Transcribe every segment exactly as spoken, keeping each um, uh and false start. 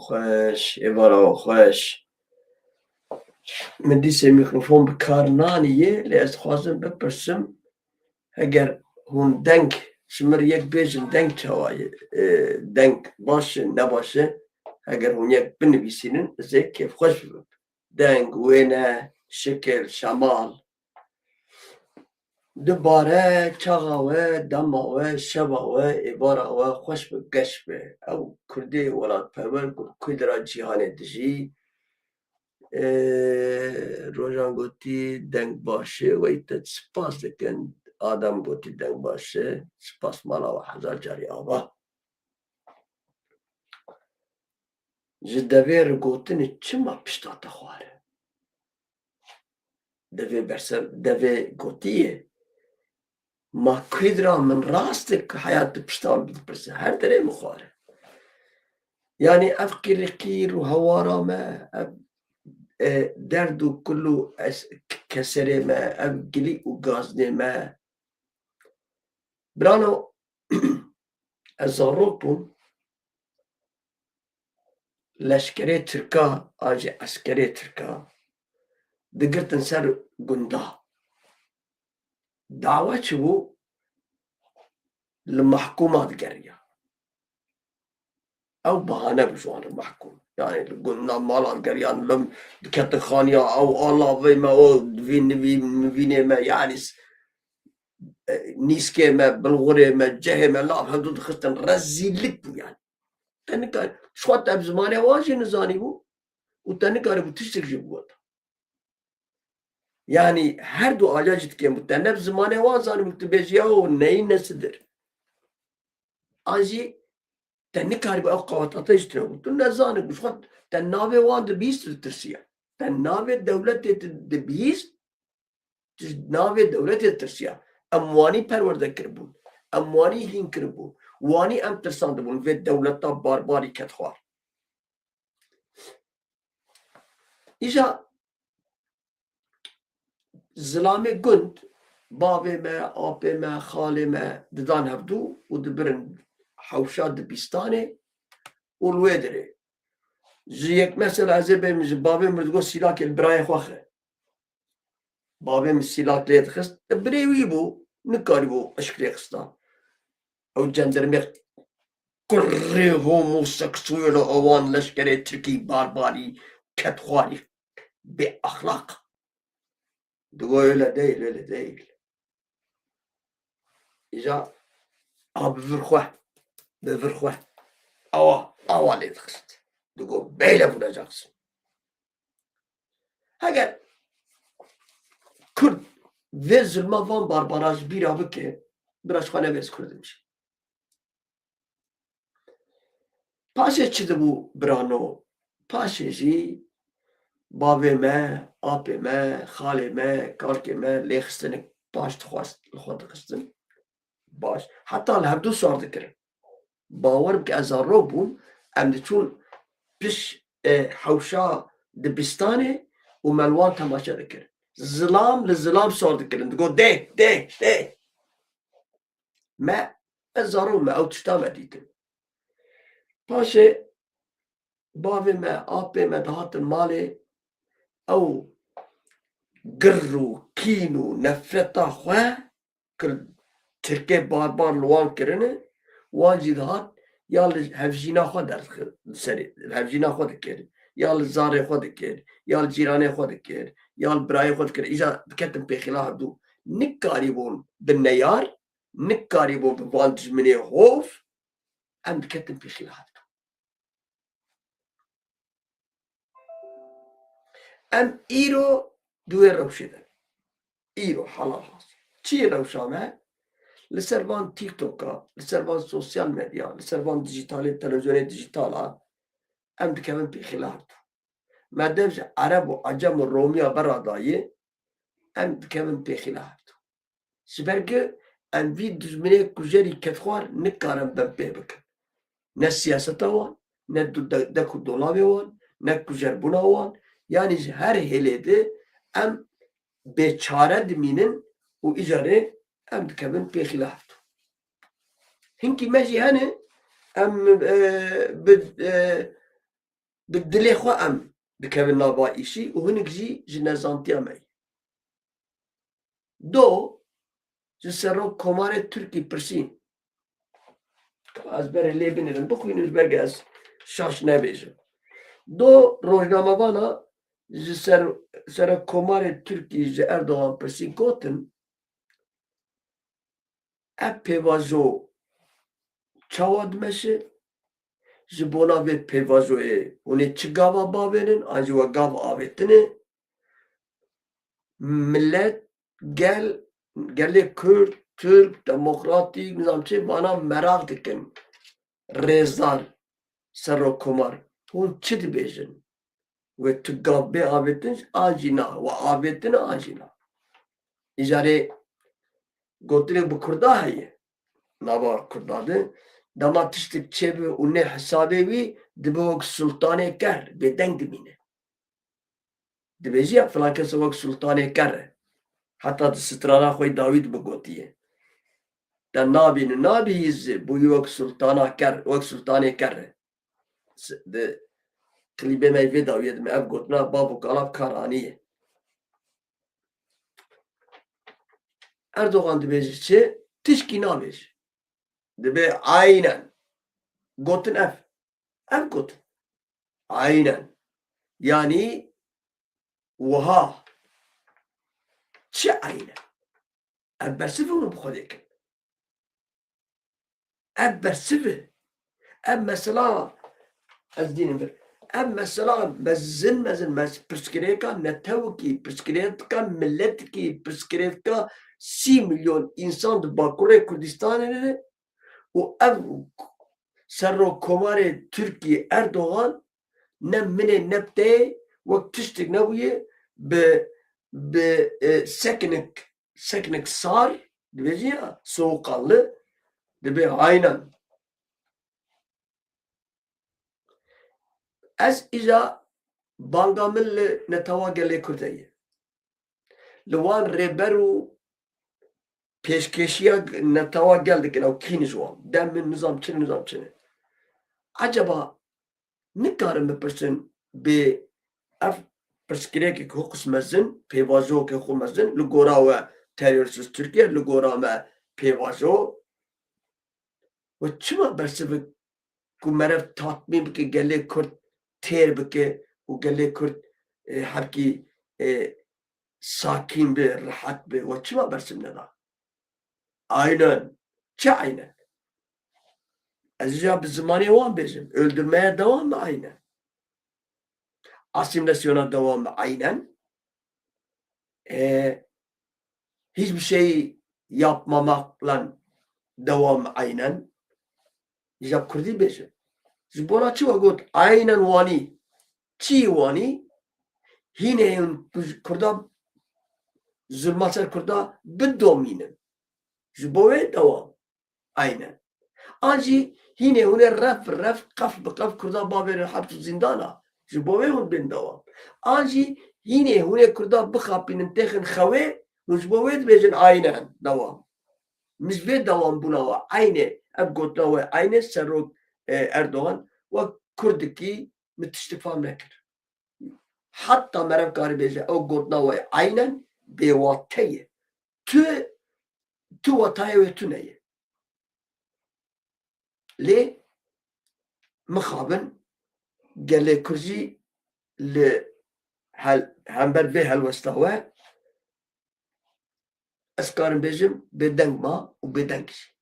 Xweş, êvara we xweş. Min dîsê mîkrofon bi kar nanî yê, lê ez dixwazim bipirsim, heger hûn deng ji min re yek bêjin, deng çawa ye? E, deng baş e, ne baş e? Heger hûn yek binivîsînin, ez ê kêfxweş bibim. Deng, wêne, şikil, şemal. Dubare, çaxa we, dema we, şeva we, êvara we xweş be, geş be. Ew Kurdê welatperwer ku li kul dera cîhanê dijî. Ê, Rojan gotî, deng baş e, wey te spas dikin. Adam gotî, deng baş e. Spas mala we hezar carî ava. Ji devê re gotinê çima pişta te xware? Devê bersev, devê gotiye, ma kuyê dira min rast e ku heya tu pişta min dipirse, her derê min xware. Yanî ev qîrîqîr û hewara me, ev, e, derd û kul û es-, keserê me, ev gilî û gaznê me. Birano, ez zarok bûm, leşkerê Tirka an jî eskerê Tirka digirtin ser gunda. Dawa çi bû? Li mehkûma digeriya. Ew bahane bû ji wan re mehkûm. Yani li gunda mala digeriyan, li diketin xaniya, ew alavê me, o divîn, nivî-, nivînê me, yani s-, e, nîskê me, bilxurê me, cehê me, lav hevdû dixistin. Rezîllik bû yani. Te nikar, ji xwe te bi zimanê wan jî nizanîbû û te nikaribû tiştek jî biweta. Yani her du aliya jî dikêm bû. Te ne bi zimanê wan zanîbû, tu bêjî ya o neyî nesidir. An jî te nikaribû ew qeweta te ji tune bû. Tu nezanî, ji xwe te navê wan dibihîst, tu ditirsiya. Te navê dewletê tu dibihîst, tu ji navê dewletê ditirsiya. Em wanî perwerde kiribûn. Em wanî hîn kiribûn. Wanî em tirsandibûn vê dewleta barbarî ket xwar. Îja zilamê gund, bavê me, apê me, xalê me didan hevdû û dibirin hewşa dibistanê û li wê dirê. Ji yek mesela ez ê bêm ji bavê min digot sîlakê li birayê xwe xe. Bavê min sîlak lê dixist, birê wî bû, nikarîbû eşk lê xista. Ew cendermê kurê homoseksuelo, ewan leşkerê Tirkî barbarî, ketxwarî, bê exlaq. Digo öyle değil, öyle değil. Îca a bi vir xwe, bi vir xwe. Awa, awa lê dixist. Digo böyle vuracaksın. Heger Kurd vê zulma van barbara ji bîra bike, bira ji xwe nevêz Kurd im jî. Paşê çi dibû birano? Paşê jî bavê me, apê me, xalê me, kalkê me lêxistinik paş dixwest, li xwe dixistin. Baş. Heta li hevdû sar dikirin. Bawer bike ez zarok bûm, em diçûn piş, e, hewşa dibistanê û me li wan temaşe dikir. Zilam li zilam sar dikirin. Digot, dê, dê, dê. Me, ez zarok me, ew tişta me dîtin. Paşê bavê me, apê me dihatin malê, ew girr û kîn û nefreta xwe kir, Tirkê barbar li wan kirine, wan jî dihat ya li hevjîna xwe derdixist, serê, hevjîna xwe dikir, ya li zarê xwe dikir, ya li cîranê xwe dikir, ya li birayê xwe dikir. Îca diketin pêxîla hevdû. Nikarîbûn bi neyar, nikarîbûn bi van dijminê hov, em diketin pêxîla hevdû. Em îro di wê rewşê de ne. Îro helal has. Çi rewşa me? Li ser van TikToka, li ser van sosyal medya, li ser van dijîtalê, televîzyonê dijîtala em dikevin pêxîla hevdû. Me dev ji Ereb û Ecem û Romiya bera dayê, em dikevin pêxîla hevdû. Ji ber ku em vî dijminê kujerî kedxwar nikarin bempê bikin. Ne siyaseta wan, ne du-, de-, dek û dolabê wan, ne kujerbûna wan, yanî ji her hêlê de em bêçare dimînin û îcarê em dikevin pêxîla hevdû. Hinkî me jî hene, em, e, bi, e, Bi dilê xwe em dikevin nava îşî û hinek jî ji nezantiya me yî. Do, ji Serok Komarê Tirkî pirsî. Ez berê lê binêrim, bixwînim ji ber ke ez şaş nebêjim. Do rojnamevana ji ser, Serok Komarê Tirkî ji Erdogan pirsî gotin, ev pêvajo çawa dimeşe? Ji bona vê pêvajoyê hûn ê çi gava bavênin? An jî we gav avêtine? Millet, gel, gelê Kurd, Tirk, demokratîk, nizam çi, vana meraq dikin. Rêzdar Serok Komar, hûn çi dibêjin? Wê tu gav bê avêtin an jî na? We avêtine an jî na? Îcarê gotinê bi Kurda heye. Nava Kurda de, dema tiştek çêbe û nê hesabê wî, dibe wek sultanê ker, bêdeng dimîne. Dibêjî ya filan kes wek sultanê ker e. Heta di strana xwe yê dawî de bigotiye. Te nabînin, nabî zê bûyî wek sultana ker, wek sultanê ker e. S-, di klîbê me vê dawiyê de me ev gotina bav û kala bi kar aniye. Erdogan dibêje çi? Tişkî nabêje. Dibê aynen. Gotin ev. Ev gotin. Aynen. Yanî wiha. Çi aynen? Ev bersiv hûn bi xwe dikin. Ev bersiv e. Ev mesela, ez dînim bir. Ev mesela mezin mezin mes-, pirsgirêka netewekî, pirsgirêka miletikî, pirsgirêka sî milyon însan di Bakurê Kurdistanê de û ev Serok Komarê Tirkî Erdogan ne min ê ne bi te yê wek tiştek nebûye bi, bi, e, sekinik, sekinik sar, dibêjî ya, soğukkanlı, dibê aynen. Ez îja banga min li netewa gelê Kurd heye. Li wan rêber û pêşkêşiya netewa gel dikin, ew kî ne ji wan? Dem min nizam çi ne, nizam çi ne. Eceba nikarin bipirsin bê ev pirsgirêkek hûqis mezin, pêvajokê xwe mezin, li gora we terorist Tirkiye, li gora me pêvajo. We çima bersivik ku merev tatmîn bike, gelê Kurd têr bike û gelê Kurd, e, hebkî, e, sakîn be, rehet be, we çima bersiv neda? Aynen. Çi aynen? Ez ya bi zimanê wan bêjim. Öldürmeye devam mı aynen? Asimilasyona devam mı aynen? E, hiçbir şey yapmamakla devam mı aynen? Ya Kurdî bêjim. Ji bona çi we got aynen wanî? Çi wanî? Hînê hûn Kurda, zulma ser Kurda bidomînin. Ji bo wê dewa. Aynen. An jî hînê hûn ê ref ref, qef bi qef Kurda bavêrin heps û zîndana. Ji bo wê hûn bên dewa. An jî hînê hûn ê Kurda bixapînin têxin xewê, hûn ji bo wê dibêjin aynen dewa. Min ji vê dewam bûna we eynê, ev gotina we eynê Serok, e, Erdogan, we Kurdikî min tiştik fam nekir. Heta meriv karî bêje, ew gotina we aynen bêwate ye. Tu, tu watayê wê tune ye. Lê mixabin gelê Kurd jî li hel-, hember vê helwesta we ez karim bêjim bêdeng ma û bêdeng jî.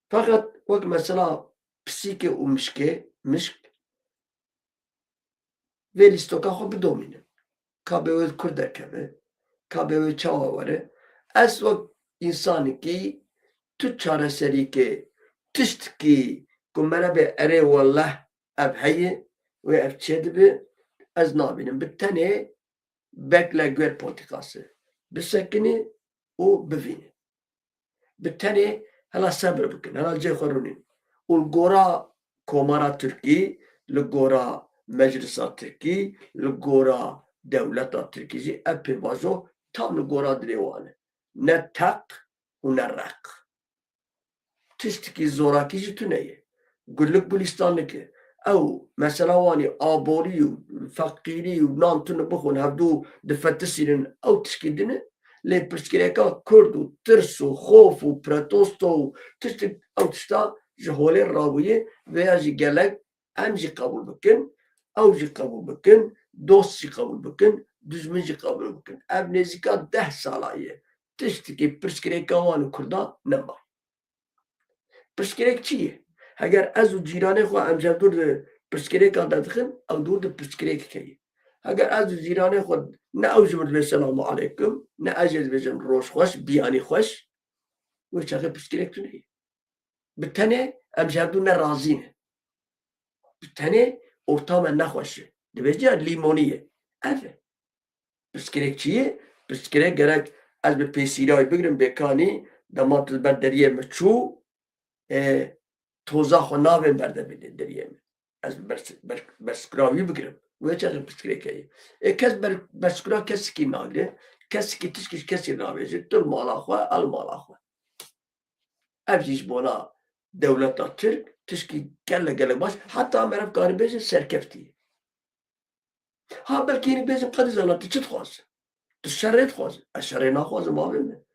Feqet wek mesela pisîkê û mişkê, mişk, vê lîstoka xwe bidomînin. Ka bê wê li kur derkeve, ka bê wê çawa were. Ez wek însanekî tu çareserîkê tiştkî ku mere bê erê weleh ev heye, wê ev çêdibe, ez nabînim. Bi tenê bekle guer politikası. Bisekinî û bivîne. Bi tenê hela sebir bikin, hela cê xwe rûnîn. Û li gora Komara Tirkî, li gora Meclisa Tirkî, li gora dewleta Tirkî jî ev pêvajo tam li gora dilê wan e. Ne teq û ne req. Tiştikî zorakî jî tune ye. Gulluk gulistanlike. Ew mesela wanî aborî û feqîrî û nan tune bixwin, hevdû difetisînin, ew tişkî din e. Lê pirsgirêka Kurd û tirs û xof û protesto û tiştik, ew tişta ji holê rabûye, vêya jî gelek em jî qebûl bikin, ew jî qebûl bikin, dost jî qebûl bikin, dijmin jî qebûl bikin. Ev nêzîka deh sala ye. Tiştekî pirsgirêka wan û Kurda nema. Pirsgirêk çi ye? Heger ez û cîranê xwe em ji hevdûr di pirsgirêkan de dixin, ew dûr di pirsgirêkek heye. Heger ez û cîranê xwe ne ew ji min dibê selamu aleykum, ne ez jê dibêjim roj xweş, biyanî xweş, wê çaxê pirsgirêk tune ye. Bi tenê em ji hevdû ne razî ne. Bi tenê orta me nexweş e. Dibêje ya lîmonî ye. Ev e. Pirsgirêk çi ye? Pirsgirêk gerek ez bi pêsîrayê bigrim, bêkanî dema tu li ber deriyê min çû, e, toza xwe navên berdevê deriyê min. Ez ber, ber, berskira wî bigrim. Wê çaxê pirsgirêk heye. Ê kes ber, berskira kesekî nagire, kesekî tişkî ji kesî nabêje, tu li mala xwe, el mala xwe. Ev jî ji bona dewleta Tirk tişkî gelek gelek baş, heta meriv karî bêje serkeftî ye. Ha belkî hinek bêjin, qedî zana, tu çi dixwaze? Tu şerê dixwaze? Ez şerê naxwazim, bavê min.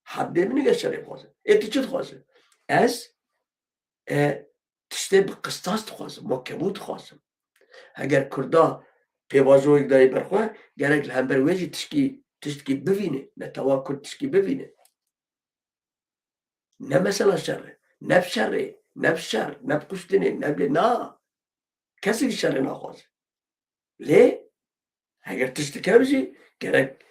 Hebdê min nige şerê dixwaze. Ê tu çi dixwaze? Ez, e, tiştê bi qistas dixwazim, ma kebût dixwazim. Heger Kurda pêvajoyek dayê ber xwe, gerek li hember wê jî tişkî, tiştkî bivîne, netewa Kurd tişkî bivîne. Ne mesela şer e. Ne bi şerê, ne bi şer, ne bi kuştinê, ne bi lê, na. Kesek şerê naxwaze. Lê heger tiştik hebe jî gerek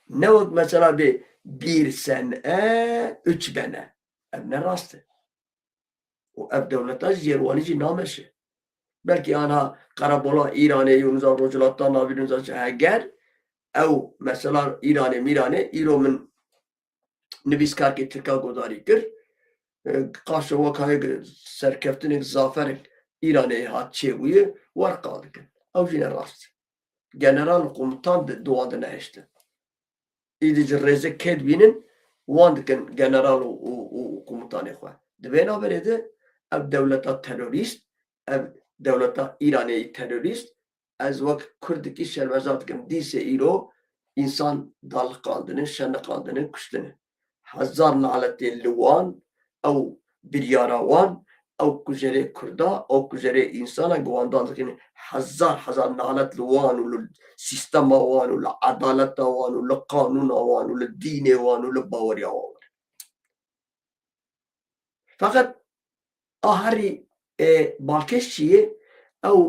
ne wek mesela bê bir sen e, üç ben e. Ev ne rast e. Û ev dewleta jî jêrwanî jî nameşe. Belkî ana qereqola Îranê, Yûnûza Rojhilata Navîn, Yûnûza çi, heger ew mesela Îranê mîranê, îro min nivîskarkê tirka guhdarî kir. E, qaşo wek hayek serkeftinek, zaferek Îranê hat çêbûye, wer qal dikin. Ew jî ne rast. General û komutan di, di wan de nehiştin. Îdî ji rêzê kê dibînin, wan dikin general û, û, û komutanê xwe. Di vê navberê de ev dewleta terorîst, ev dewleta Îranê yî terorîst, ez wek Kurdikî şermezar dikim. Dîsê îro însan daliqandine, şeniqandine, kuştine. Hezar naletê li wan, ew biryara wan, ew kujerê Kurda, ew kujerê însana ku wan dan dixîne. Hezar hezar nalet li wan û li sîstema wan û li edaleta wan û li qanûna wan û li dînê wan û li baweriya wan. Feqet a herî, e, balkêş çi ye? Ew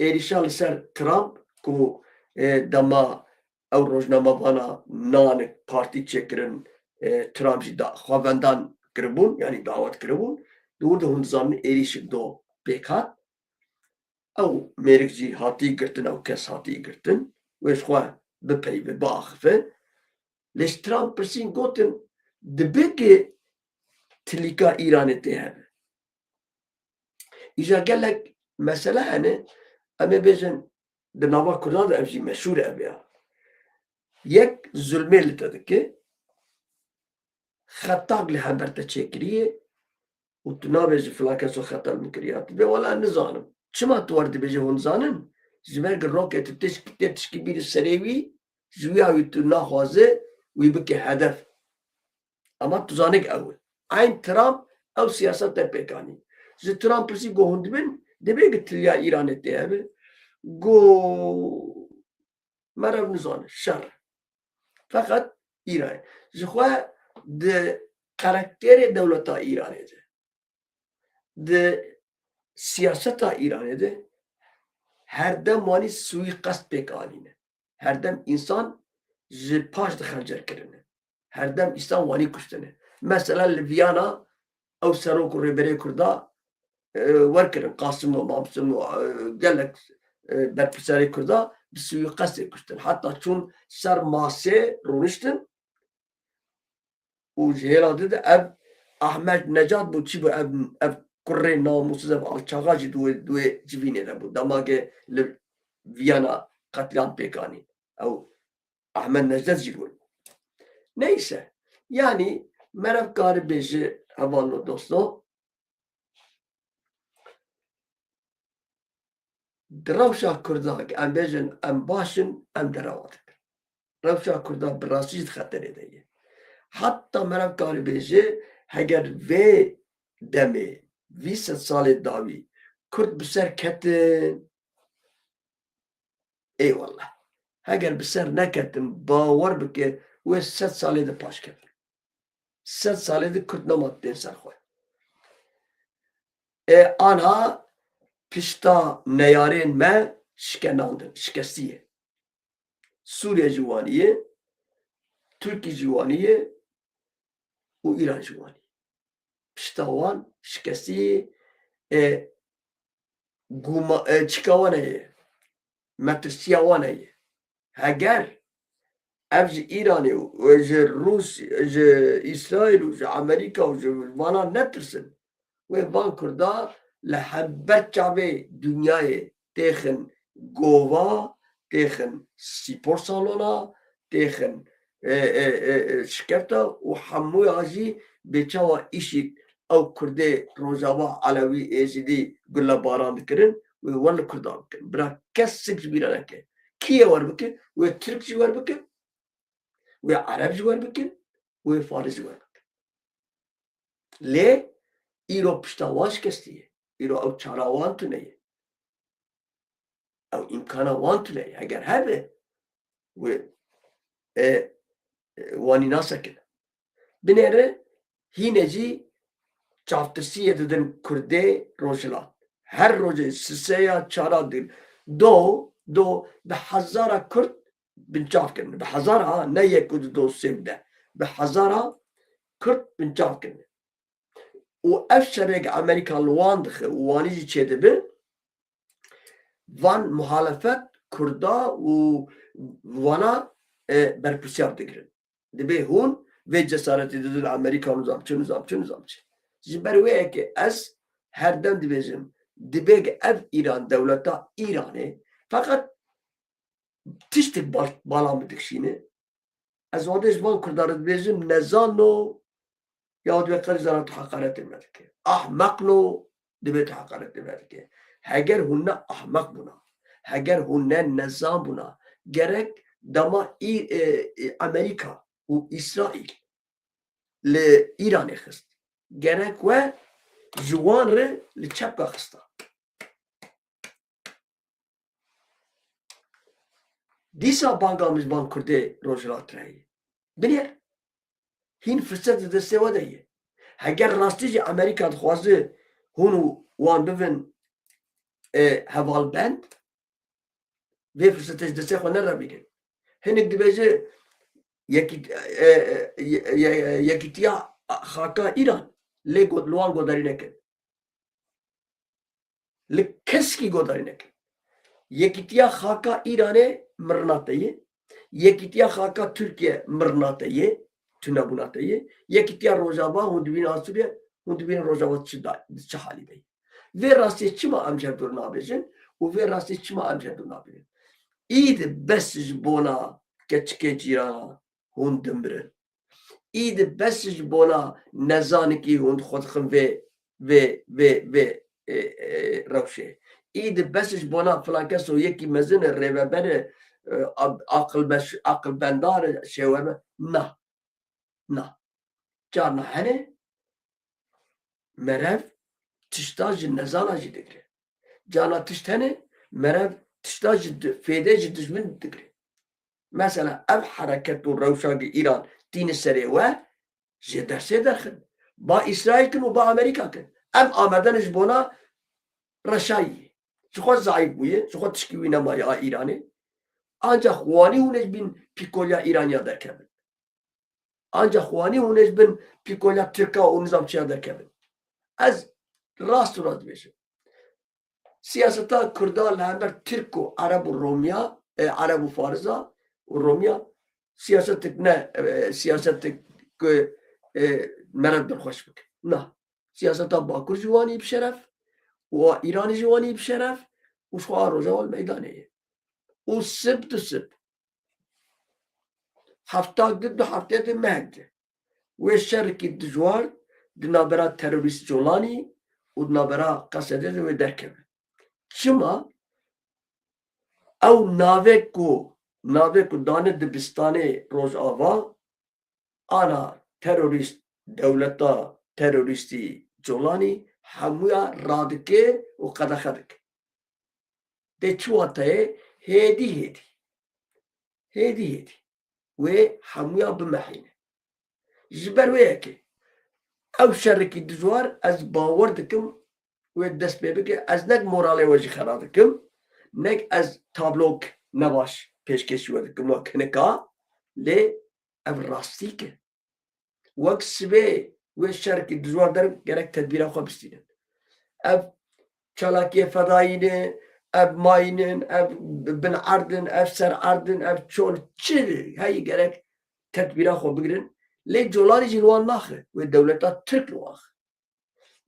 êrîşa li ser Trump ku, e, dema ew rojnamevana nanik partî çêkirin, e, Trump jî da, xwe vendan kiribûn, yanî dawet kiribûn. Di wir de hûn dizanin êrîşik do pêk hat. Ew mêrik jî hatî girtin, ew kes hatî girtin. Wê ji xwe bipeyve, biaxife. Lê ji Trump pirsîn, gotin, dibe ki tilîka Îranê tê hebe. Îja gelek mesele hene, em ê bêjin, di nava Kurdan de ev jî meşhûr e, ev ya. Yek zulmê li te dike, xetak li hember te çêkiriye û tu nabêjî filan keso xeta min kiriye. Tu dibê wela nizanim. Çima tu wer dibêjî hûn zanin? Ji ber ku rokê tu tişk-, tê tişkî bîrî serê wî, ji wî ya wî tu naxwaze wî bike hedef. Ama tu zanî ku ew e. Eyn Trump ew siyaseta pêk anî. Ji Trump pirsî ku hûn dibin, dibê ku tiliya Îranê tê hebe. Go meriv nizane, şer. Feqet Îran. Ji xwe di karakterê dewleta Îranê de, di siyaseta Îranê de her dem wanî suîqest pêk anîne. Her dem însan ji paş dixencer kirine. Her dem însan wanî kuştine. Mesela li Viyana ew serok û rêberê Kurda, e, werkirin. Qasim û Mamsim û, e, gelek, e, berpirsiyarê Kurda bi suîqestê kuştin. Heta çûn ser masê rûniştin û ji hêla din de ev Ahmed Necat bû, çi bû, ev, ev kurê namûsiz, ev alçaxa jî di wê, di wê civînê de bû. Dema ke li Viyana qetlîam pêk anî. Ew Ahmed Necdet jî li wir bû. Neyse, yanî meriv karibe ji hevalno dosto, Di rewşa Kurda em bêjin em baş in, em derewa dikin. Rewşa Kurda bi rastî jî di xeterê de ye. Heta meriv karibêje, heger vê demê, vî sed salê dawî Kurd bi ser ketin, eyvallah. Heger bi ser neketin, bawer bike, wê sed salê de paş kevin. Sed salê de Kurd nema tên ser xwe. E, anha pişta neyarên me şikenandin, şikestî ye. Sûriye jî wanî ye, Tirkî jî wanî ye û Îran jî wanî. Pişta wan şikestî ye, e, guma-, e, çika wan heye, metirsiya wan heye. Heger ev ji Îranê û ji Rûs-, ji Îsraîl û ji Amerîka û ji vana netirsin, wê van Kurda li hember çavê dinyayê têxin gova, têxin spor salona, têxin, e, e, e, e, şikefta û hemûya jî bê çawa îşî ew Kurdê Rojava, Elewî, Êzidî gulebaran dikirin, wê wer li Kurdan bikin. Bira kesek ji bîra neke. Kî yê wer bike? Wê Tirk jî wer bike, wê Ereb jî wer bikin, wê Faris jî wer bikin. Lê îro pişta wan şikestî ye. Îro ew çara wan tune ye. Ew îmkana wan tune ye. Heger hebe, wê, e, e, wanî nasekin. Binêre hîne jî çavtirsiyê didin Kurdê Rojhilat. Her rojê siseya çara dir. Do, do, bi hezara Kurd binçav kirin. Bi hezara ha, ne yek û du, do, sê û deh. Bi hezara Kurd binçav kirin. Û ev şerê ke Amerîka li wan dixe û wanî jî çêdibe, van muhalefet Kurda û wana, e, berpirsiyar digirin. Dibê hûn vê cesaretê didin Amerîka, nizam çi, nizam çi, nizam çi. Ji ber wê yekê ez her dem dibêjim, dibê ke ev Îran, dewleta Îranê, feqet tiştek bal-, bala min dikişîne. Ez wadê ji van Kurdan re dibêjim, nezano, ya dibê qey zana tu heqaretê me dike. Ahmeqno, dibê tu heqaretê me dike. Heger hûn ne ahmeq bûna, heger hûn ne nezan bûna, gerek dema î-, e, e, Amerîka û Îsraîl li Îranê xist, gerek we ji wan re li çepka xista. Dîsa banga min ji van Kurdê Rojhilat re ye. Binêr. Hîn firset di destê we de ye. Heger rastî jî Amerîka dixwaze hûn û wan bibin, e, hevalbend, vê firsetê ji destê xwe nerebînin. Hinek dibêje yekî-, e, e, ye-, ye-, yekîtiya xaka Îran lê got-, li wan godarî nekin. Li keskî godarî nekin. Yekîtiya xaka Îranê mirina te ye. Yekîtiya xaka Tirkiye mirina te ye. Tunebûna te ye. Yekîtiya Rojava, hûn dibînin Asûriye, hûn dibînin Rojava çi da-, çi halî de ye. Vê rastiyê çima em ji hevdû re nabêjin û vê rastiyê çima em ji hevdû nabêjin? Îdî bes ji bona keçikê cîrana hûn dimirin. Îdî bes ji bona nezanikî hûn xwe dixin vê, vê, vê, vê, e, e, rewşê. Îdî bes ji bona filan kes û yekî mezin e, rêveber e, e, ab-, aqilbeş-, aqilbendar e, şêwerber. Na. Na. Carna hene, merev tişta ji nezana jî digre. Carna tişt hene, merev tişta ji di-, fêde ji dijmin digre. Mesela ev hereket û rewşa gi Îran tîne serê we, jê dersê derxin. Ba Îsraîl kin û ba Amerîka kin. Ev amedene ji bona reşayî. Ji xwe zayîf bûye, ji xwe tişkî wî nemaye a Îranê. Ancax wanî hûn ê ji bîn pîkoliya Îraniya derkevin. Ancax wanî hûn ê ji bin pîkoliya Tirka û nizam çiya derkevin. Ez rast û rast dibêjim. Siyaseta Kurda li hember Tirk û Ereb û Romiya, e, Ereb û Fariza û Romiya siyasetek ne, e, siyasetek ku, e, meriv dilxweş bike. Na. Siyaseta Bakur jî wanî bi şeref û a Îranê jî wanî bi şeref û ji xwe a Rojava li meydanê ye. Û sib di sib hefta di du heftê di mehek de wê şerekî dijwar di navbera terorîst Colanî û di navbera Qesedê de wê derkeve. Çima? Ew navê ku, navê ku dane dibistanê Rojava, ana terorîst, dewleta terorîstî Colanî hemûya radike û qedexe dike. Tê çi wateyê? Hêdî hêdî. Hêdî hêdî. Wê hemûya bimehîne. Ji ber wê yekê ew şerekî dijwar, ez bawer dikim wê dest pê bike. Ez nek moralê we jî xera dikim, nek ez tablok nebaş pêşkêşî we dikim wek hinika, lê ev rastîk e. Wek sibê wê şerekî dijwar derin, gerek tedbîra xwe bistînin. Ev çalakiyê fedayî ne, ev mayîn in, ev bin erd in, ev ser erd in, ev çol çi heyî gerek tedbîra xwe bigirin. Lê Colanî jî li wan naxe, wê dewleta Tirk li wan xe.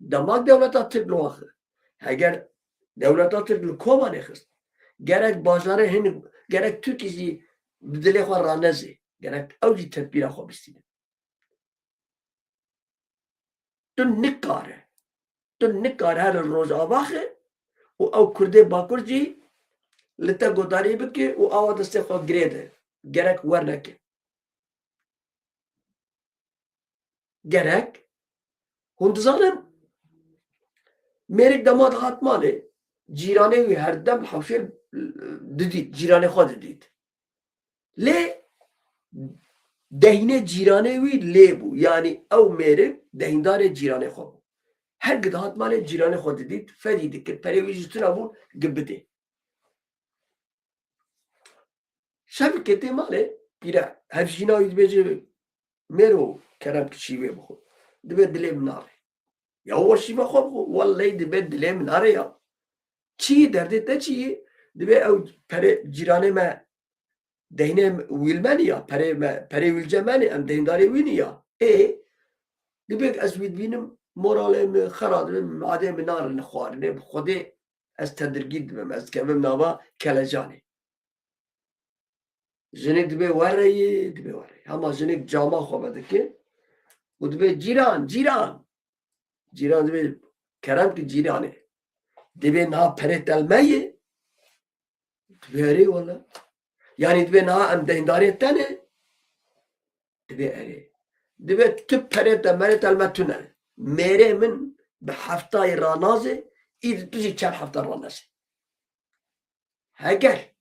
Dema dewleta Tirk li wan xe. Heger dewleta Tirk li Kobanê xist, gerek bajarê hin, gerek Tirkî jî bi dilê xwe ranezê. Gerek ew jî tedbîra xwe bistînin. Tu nikare. Tu nikare her li Rojava xe û ew Kurdê Bakur jî li te godarî bike û awa destê xwe girê de. Gerek werneke. Gerek. Hûn dizanin, mêrik dema dihat malê, cîranê wî her dem hewşê didît, cîranê xwe didît. Lê deynê cîranê wî lê bû. Yanî ew mêrik deyndarê cîranê xwe bû. Her ku dihat malê cîranê xwe didît, fedî dikir. Perê wî jî tune bû, gi bidê. Şevkê tê malê, pîre, hevjîna wî dibêje, mêro kerem ki şîvê bixwe. Dibê dilê min nare. Ya o şîva xwe bixwe. Wellehî dibê dilê min nare ya. Çi yî derdê te çi yî? Dibê ew perê cîranê me deynê wî li me nî ya, perê me, perê wî li cem me nî, em deyndarê wî nî ya. Ê, dibê ez wî dibînim, moralê min xera dibe, madê min narine xwarinê, bi Xwedê ez tedirgîn dibim, ez dikevim nava kelecanê. Jinik dibê were yê, dibê were yê. Hema jinik cama xwe vedike û dibê cîran, cîran. Cîran dibê kerem ki cîranê. Dibê niha perê te li me yê. Dibê erê wele. Yanî dibê niha em deyndarê te ne. Dibê erê. Dibê tu perê te merê te li me tune. Mêrê min bi heftayê ranazê, î tu jî çar hefta ranezê. Heger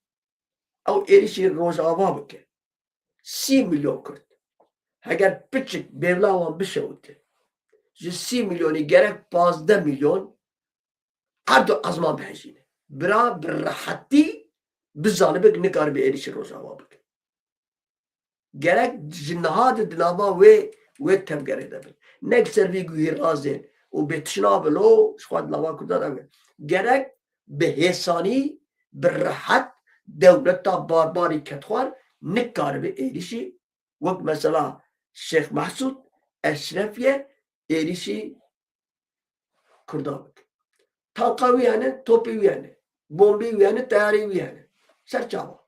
ew êrişî Rojava bike, sî milyon Kurd. Heger piçik bêvla wan bişewite, ji sî milyonî gerek pazdeh milyon erd û ezman bihejîne. Bira bi rehetî bizanibe ku nikaribe êrişî Rojava bike. Gerek ji niha de di nava wê, wê tevgerê de bin. Ne li ser vî guhî razên û bêtişna bi lo ji xwe di nava Kurdan de bin. Gerek bi hêsanî, bi rehet dewleta barbarî kedxwar nikaribe êrişî, wek mesela Şêx Mehsûd Eşrefiye êrişî Kurdan bike. Tanka wî hene, topê wî hene, bombê wî hene, teyarê wî hene. Ser çava?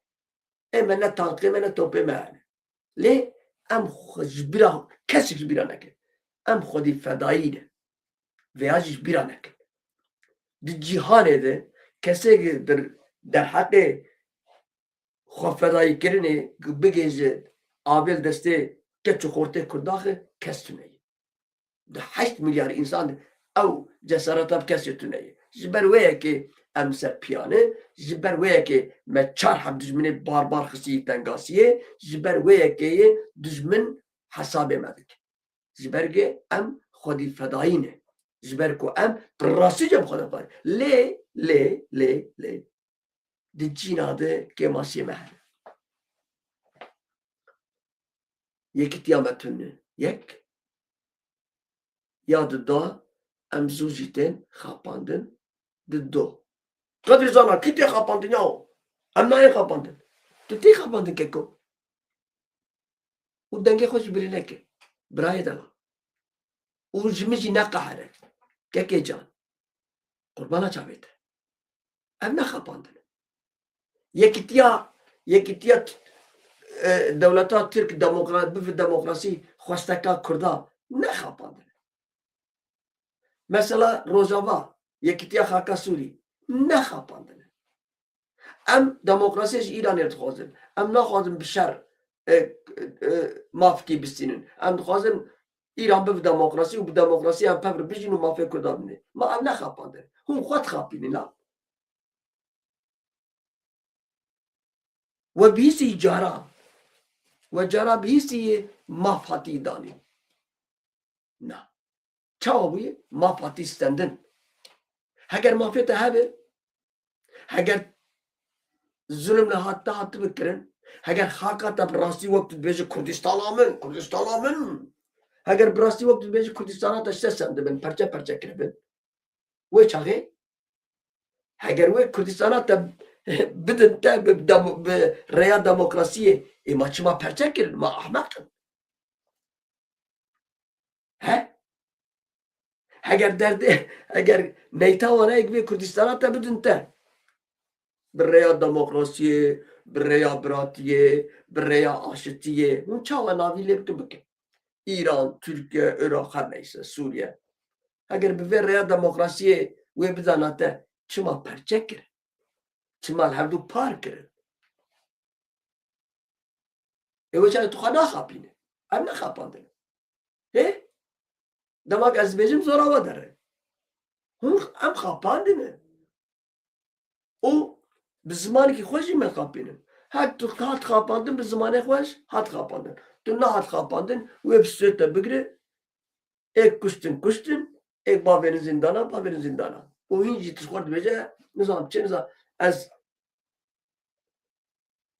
Ê me ne tankê me ne topê me hene. Lê em xwe ji bîra, kesek ji bîra neke. Em xwedî fedayî ne. Vêya jî ji bîra neke. Di cîhanê de kesê di derheqê xwefedayîkirinê bigê ji avêl destê keç û xortê Kurdaxê kes tune ye. Di heşt milyar însan de ew cesareta bi kesê tune ye. Ji ber wê yekê em ser piyan e, ji ber wê yekê me çar heb dijminê barbar xistî tengasiyê, ji ber wê yekê ye dijmin hesabê me dike. Ji ber ke em xwedî fedayî ne. Ji ber ku em bi rastî cem xwe de fedayî. Lê, lê, lê, lê. Di cîna de kêmasiyê me hene. Yekîtiya me tune. Yek. Ya di da em zû jî tên xapandin. Di do. Qedirî zana, kî tê xapandin ya? Em nayên xapandin. Tu tê xapandin keko. Û dengê xwe ji bilî neke. Birayê dela. Û ji min jî neqehere. Kekê can. Qurbana çavê te. Ev ne xapandin e. Yekîtiya, yekîtiya t-, e, dewleta Tirk demokra-, bifi demokrasî xwesteka Kurda ne xapandin e. Mesela Rojava, yekîtiya xaka Sûrî ne xapandin e. Em demokrasiyê ji Îranê dixwazin. Em naxwazin bi şer, e, e, mafkî bistînin. Em dixwazin Îran bibe demokrasî û bi demokrasiyê em pevre bijîn û mafê Kurda bine. Ma ev nexapandin. Hûn xwe dixapînin la. We bihîstî cara. We cara bihîstî maf hatî danîn. Na. Çawa bûye? Maf hatî stendin. Heger mafê te hebe, heger zulm li hat te hatibe kirin, heger xaka te bi rastî wek tu dibêjî Kurdistana min, Kurdistana min, heger bi rastî wek tu dibêjî Kurdistana te ji te stendibin, perçe perçe kiribin, wê çaxê heger wê Kurdistana te bidin te bi demo-, bi rêya demokrasiyê, ê ma çima perçe kirin? Ma ahmeq in. He? Heger derdê, heger neyta wana yek vê Kurdistana te bidin te. Bi rêya demokrasiyê, bi rêya biratiyê, bi rêya aşitiyê. Hûn çawa navî lê bikin bikin. Îran, Tirkiye, Iraq, her neyse, Sûriye. Heger bi vê rêya demokrasiyê wê bidana te, çima perçe kir? Çima li hevdû par kirin? Ê wê çaxê tu xwe naxapîne. Em nexapandine. Hê? Dema ku ez dibêjim zora we dere. Hûn em xapandine. Û bi zimanekî xwe jî me xapînin. Her tu hat xapandin bi zimanê xwe jî hat xapandin. Tu nehat xapandin, wê bi stûrê te bigire, êk kuştin kuştin, êk bavêrin zîndana, bavêrin zîndana. Û hîn jî tu ji xwe dibêje, nizam çi, nizam. Ez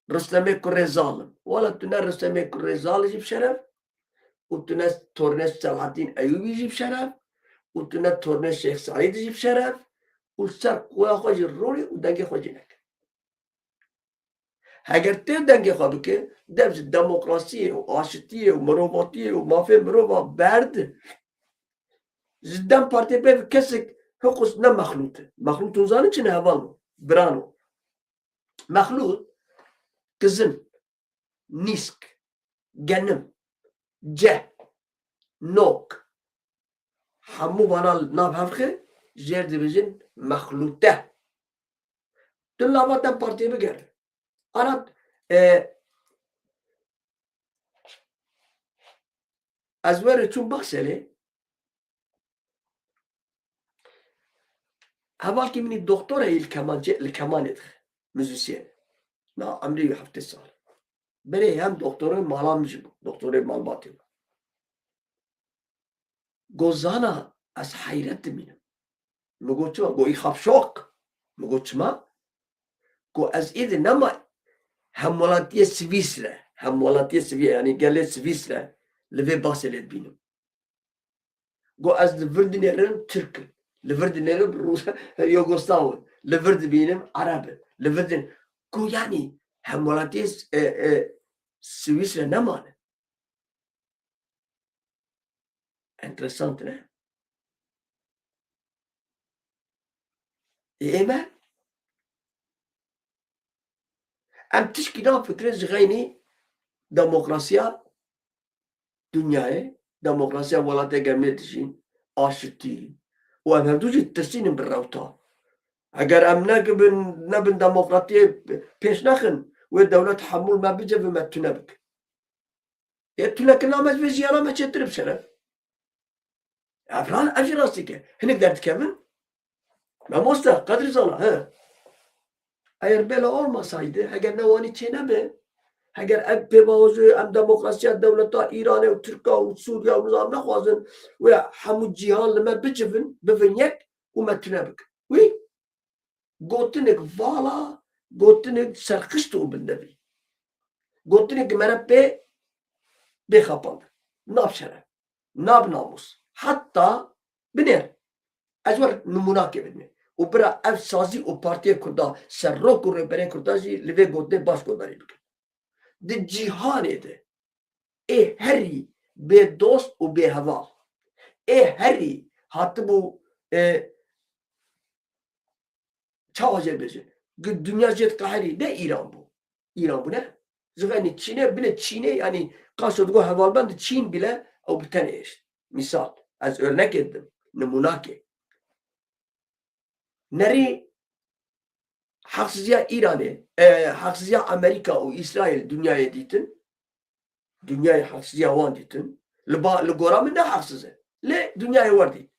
Rustemê kurê zalim. Wala tu ne Rustemê kurê zal jî bi şeref û tu ne tornê Selahaddin Eyûbî jî bi şeref û tu ne tornê Şêx Seîd jî bi şeref û ser qoya xwe jî rûnî û dengê xwe jî nekir. Heger tê dengê xwe bike, dev ji demokrasiyê û aşitiyê û mirovatiyê û mafê mirova berdi. Ji DEM Partiyê pê kesek hiqûs ne mexlût e. Mexlût hûn zanin çi ne hevalno, birano. Mexlût, kizin, nîsk, genim, ceh, nok, hemû vana li nav hev xe, jêr dibêjin mexlûte. Tu lava DEM Partiyê bigere. Ana, e, ez were çûm Baxselê. Hevalkî min î doktor e, î li kemancê, li kemanê dixe. Muzîsyen. Na emrê wî heftê sal. Berê hem doktorê mala min jî bû. Doktorê malbatê bû. Go zana ez heyret dimînim. Min got çima? Go î xap şok. Min got çima? Go ez êdî nema hemwelatiyê Swîsre, hemwelatiyê Swî-, yanî gelê Swîsre li vê Baxselê dibînim. Go ez li vir dinêrim Tirk in, li vir dinêrim Rûs, Yugoslav in, li vir dibînim Ereb in, li vir din-, go yanî hemwelatiyê S-, e, e, Swîsre nemane. Enteresant ne? Ê, ê me? Em tişkî nafikirin ji xeynî demokrasiya dinyayê, demokrasiya welatê germê dijîn, aşitî û em hevdû jî tirsînin bi rewta. Eger em nekibin, nebin demokratiyê pêş nexin, wê dewlet hemû me bicivin, me tune bikin. Ê tu nekirina me ji vê jiyana me çêtir bi şeref. Ev ra-, ev jî rastîk e. Hinek derdikevin. Mamoste, qedrî zana, he. Eger bela olmasaydı, heger newanî çênebe, heger ev pêvajoyê em demokrasiya dewleta Îranê û Tirka û Sûriya û nizam nexwazin, wê hemû cîhan li me bicivin, bivin yek û me tune bikin. Wî? Gotinek vala, gotinek serqişt û bindevî. Gotinek mere pê bê xapandin. Nav şeref, nav namûs. Heta binêr. Ez wer nimûnakê bidime. Û bira ev sazî û partiyê Kurda, serok û rêberê Kurda jî li vê gotinê baş guhdarî bikin. Di cîhanê de ê herî bê dost û bê heval, ê herî hatibû, e, çawa jê bêje? Gi-, dinya jê diqeherî, ne Îran bû. Îran bû ne? Ji xeynî Çînê, binê Çînê, yanî qaşo digo hevalbend Çîn bile ew bi tenê hişt. Mîsal, ez örnekê didim, nimûnakê. Nerî heqsiziya Îranê, e, heqsiziya Amerîka û Îsraîl dinyayê dîtin. Dinyayê heqsiziya wan dîtin. Li ba-, li gora min ne heqsiz e. Lê dinyayê wer dît.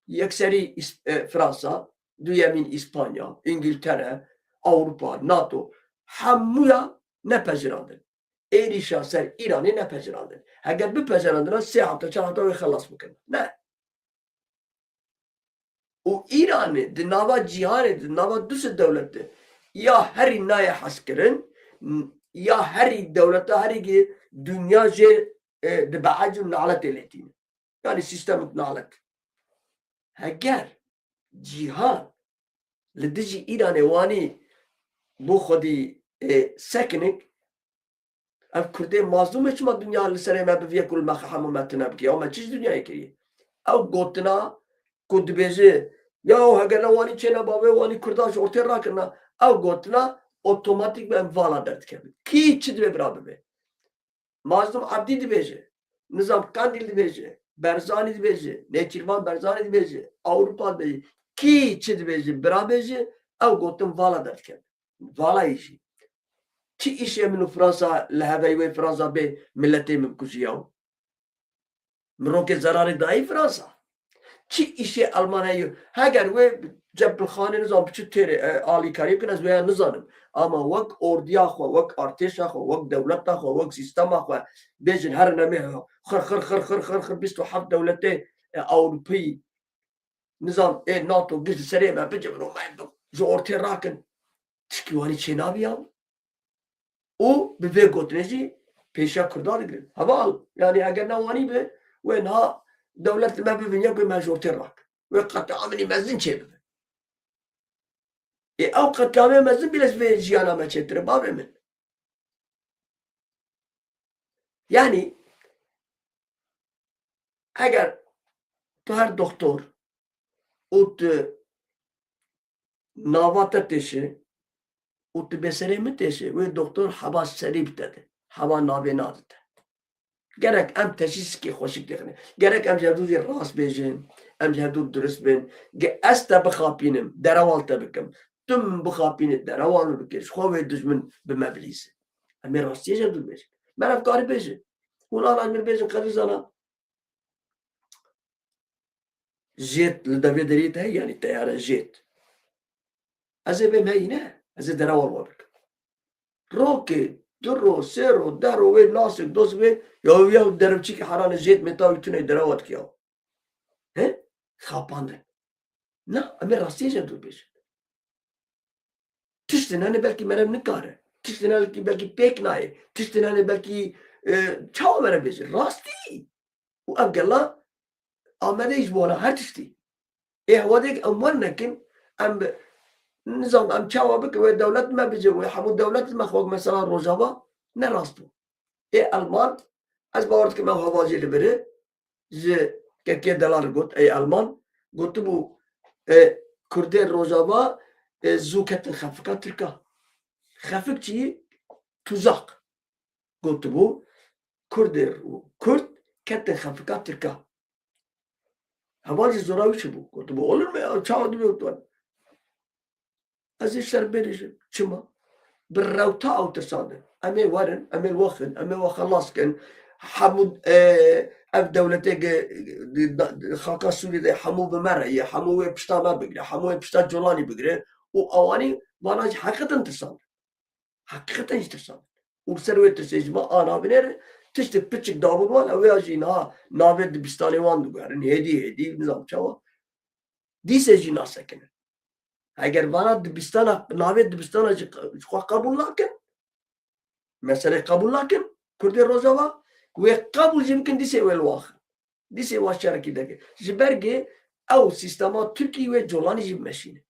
Yekserî Îs-, e, Fransa, duyemîn Îspanya, Îngiltere, Ewropa, nato, hemûya nepejirandin. Êrîşa ser Îranê nepejirandin. Heger bipejirandina sê hefta, çar hefta wê xelas bikin. Ne. Û Îranê di nava cîhanê, di nava du sed dewlet de ya herî nayê hezkirin, ya herî dewleta herî gi dinya jê, e, dibeecin û naletê lê tînin. Yanî sîstemik nalet. Heger cîhan li dijî Îranê wanî bo xwedî, e, sekinik, ev Kurdê mazlûm e, çima dinya li serê me bivîye ku li me hemû me tune bike? Ya me çi ji dinyayê kiriye? Ew gotina ku dibêje, ya heger ne wanî çêneba wê wanî Kurdan ji ortê rakirina, ew gotina otomatîk bi em vala derdikevin. Kî çi divê bira bibe? Mazlûm Ebdî dibêje, Nizam Qandîl dibêje, Berzanî dibêje, Nêçîrvan Berzanî dibêje, Ewropa dibêje, kî çi dibêje, bira bêje, ew gotin vala derdikevin. Vala yî jî. Çi îşê min û Fransa li heveyî wê Fransa bê miletê min kujiya? Min rokê zerarê dayî Fransa. Çi îşê Elman heye? Heger wê cepilxanê nizam biçi têrê, e, alîkarî bikin, ez wêya nizanim. Ama wek ordiya xwe, wek artêşa xwe, wek dewleta xwe, wek sîstema xwe bêjin herin em ê xir, xir, xir, xir, xir, xir bîst û heft dewletê, e, Ewropî nizam ê nato giş li serê me bicivin û me bi-, ji ortê rakin. Tişkî wanî çênabî ya. Û bi vê gotinê jî pêşiya Kurdan digirin. Heval, yanî eger ne wanî be, wê niha dewlet li me bibin yek wê me ji ortê rak. Wê qetlîamînî mezin çêbibe. Ê ew qetlîamê mezin bile ji vê jiyana me çêtir e, bavê min. Yanî eger tu her doktor û tu nava te têşe û tu bê serê min têşe, wê doktor heba serî bi te de, heba navê nadite. Gerek em teşîsikê xweşik dixine. Gerek em ji hevdû jî rast bêjin, em ji hevdû durist bin. Ge ez te bixapînim, derewa li te bikim. Tu min bixapînî, derewa min bike. Ji xwe wê dijmin bi me bilîze. Em ê rastiyê ji hevdû bêjin. Meriv karî bêje. Hûn ana min bêjin, Qedîzana. Jêt li devê deriyê te heye, yanî teyare jêt. Ez ê bêm heyî ne, ez ê derewa we bikim. Rokê, du ro, sê ro, deh ro wê nasik, dost wê, ya wî ya derevçîkî herane jêt mêta wî tune derewa dike ya. He? Xapandin. Na, em ê rastiyê ji dûr bêjin. Tiştin hene belkî meriv nikare. Tiştin hene belkî, belkî pêk nayê. Tiştin hene belkî, e, çawa meriv bêje? Rastî. Û ev gela amade ji bona her tiştî. Ê hewadêk em wer nekin, em bi, nizam em çawa bikin, wê dewlet me bijin, wê hemû dewlet me xwe mesela Rojava ne rast bû. Ê Elman, ez bawer dikim ew heval jî li vir e, ji kekê delal got, ey Elman, gotibû, e, Kurdê Rojava, e, zû ketin xefika Tirka. Xefik çi? Tuzak. Gotibû, Kurdê û Kurd ketin xefika Tirka. Heval jî zora wî çi bû? Gotibû, olur mu ya? Çawa dibe û Ez ê şer bêrîjim. Çima? Bi rewta ew tirsandin. Em ê werin, em ê wexin, em ê we xelas kin. Hemû, e, ev dewletê ge-, di, da, di, xaka Sûriyê de hemû bi me re ye, hemû wê pişta me bigire, hemû wê pişta Colanî bigire û ewanî vana jî heqîqeten tirsandin. Heqîqeten jî tirsandin. Û li ser wê tirsê ji me ana binêre, tiştê piçik dabûn wan, ew ya jî niha navê dibistanê wan diguherin, hêdî, hêdî, nizam çawa. Dîsê jî nasekinin. Eger vana dibistana, navê dibistana jî ji xwe qebûl nakin, meselê qebûl nakin, Kurdê Rojava, wê qebûl jî bikin, dîsê wê li wan xin. Dîsê wan şerekî deke. Ji ber gê ew sîstema Tirkî wê Colanî jî bimeşîne.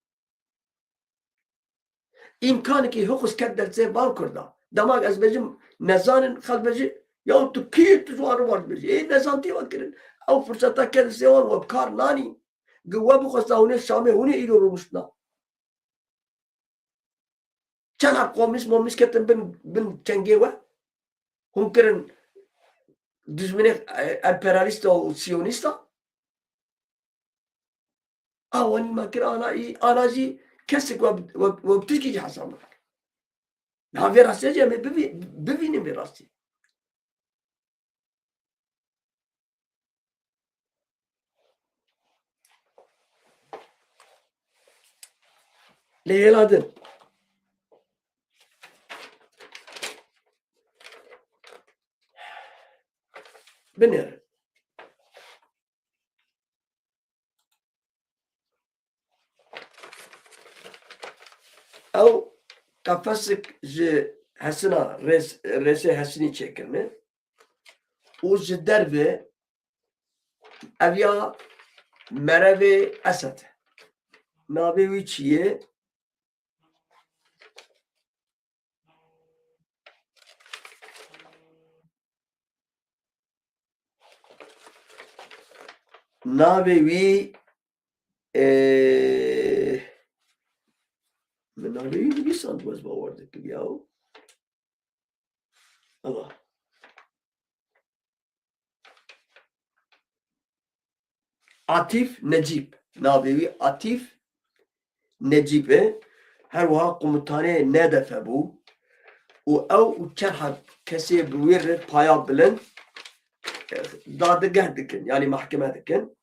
Îmkanekî hixus ket dersê van Kurda. Dema ez bêjim nezanin, xelk bêje, ya tu kî tu ji wan re wan dibêjî? Ê nezantî wan kirin. Ew firseta ket dersê wan we bi kar nanî. Gi we bixwesta hûn ê Şamê, hûn ê îro rûniştina. Çend heb komîst momîst ketin bin, bin çengê we? Hûn kirin dijminê, e, emperyalîsta û siyonîsta? A wanî me kir ana î, ana jî Kesek we, we, we bi tişkî jî hesab nake. Niha vê rastiyê jî em ê bivî-, bivînin vê rastiyê. Lê hêla din. Binêrin. Ew qefesik ji hesina rês-, rêsê hesinî çêkirine û ji derve ev ya merevê Esed e. Navê wî çi ye? Navê wî, e, min navê wî nivîsand, ez bawer dikim ya. Allah. Atîf Necîb. Navê wî Atîf Necîb e. Her wiha komutanê NDF bû. Û ew û çar heb kesê bi wî re paya bilind, e, dadgeh dikin, yanî mehkeme dikin.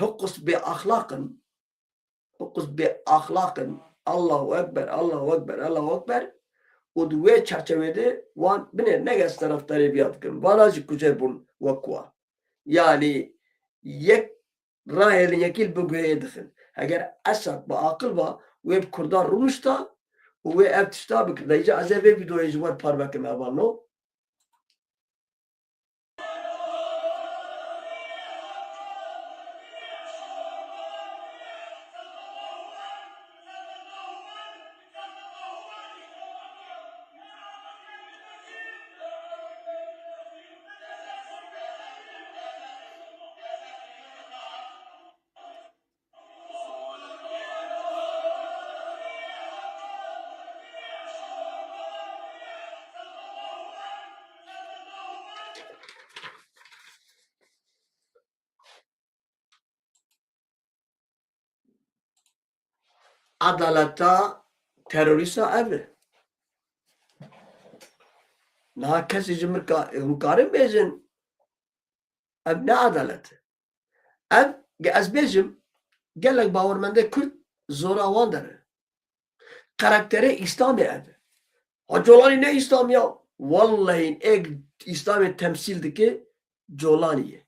Hiqus bê axlaq in. Hiqus bê axlaq in. Allahu Ekber, Allahu Ekber, Allahu Ekber. Û di wê çerçevê de wan binêrin, ne ez terefdarê viya dikim. Vana jî kujer bûn wek wan. Yanî yek rahêlin, yekî li bin guhê dixin. Heger Esad bi aqil ba, wê bi Kurdan rûnişta û wê ev tişta bikirda. Îca ez ê vê vîdeoyê ji we re parve kim hevalno. Adaleta terorîsta ev e. Niha kesê ji min ka-, hûn karin bêjin, ev ne adalet e. Ev, ge-, ez bêjim, gelek bawermendê Kurd zora wan der e. Karakterê Îslamê ev e. Ha, Colanî ne Îslam ya? Wallahî êk Îslamê temsîl dike Colanî ye.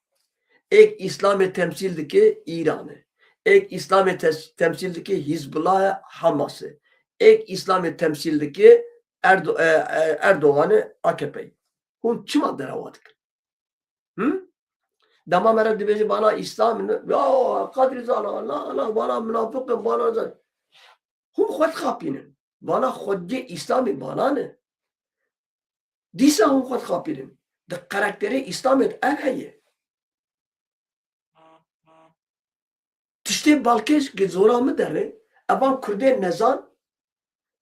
Êk Îslamê temsîl dike Îran e. Êk Îslamê tes-, temsîl dike Hizbullah e, Hamas e. Êk Îslamê temsîl dike Erdo-, e, e, Erdogan e, A K P ye. Hûn çima derewa dikin? Hı? Dema mere dibêje bana Îslam ne, ya Qadrî Zana, la, la, bana munafiq in, bana zan. Hûn xwe dixapînin. Bana xwediyê Îslamê bana ne. Dîsa hûn xwe dixapînin. Di karakterê Îslamê de ev heye. Tiştê balkêş gi zora min derê, evan Kurdên nezan,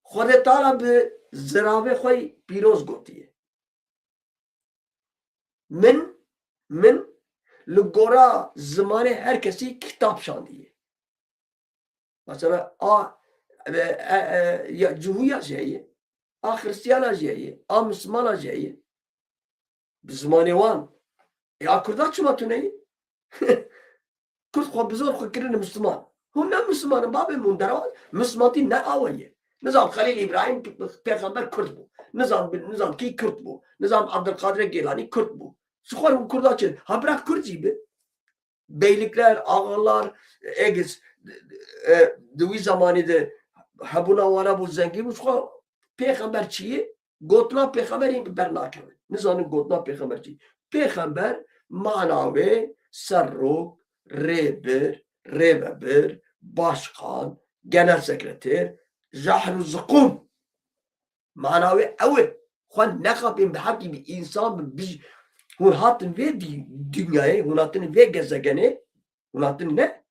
Xwedê Teala bi ziravê xwe yî pîroz gotiye. Min, min li gora zimanê her kesî kitab şandiye. Mesela a, e, e, e, ya, Cihûya jî heye, a Xristiyana jî heye, a Mislimana jî heye. Bi zimanê wan. E, a Kurda çima tune ye? Kurd xwe bi zor xwe kirine Misliman. Hûn ne Misliman in, babê min, hûn derewa, Mislimantî ne awe ye. Nizam Xelîl Îbrahîm pêxember Kurd bû. Nizam, nizam kî Kurd bû. Nizam Abdulkadir Gêlanî Kurd bû. Ji xwe hûn Kurda çi? Ha bira Kurd jî bi. Beylikler, ağalar, egis, e, di wî zemanî de hebûna wana bû zengîn û ji xwe pêxember çi ye? Gotina pêxemberî bi ber nakevin. Nizanin gotina pêxember çi? Pêxember mana wê serok, rêbir, rêvebir, başkan, genel sekreter, jahr û ziqûm. Mana wê ew e. Xwe nexapên bi hekî bi însan bi, bi, hûn hatin vê dî-, dinyayê, hûn hatin vê gezegenê, hûn hatin ne?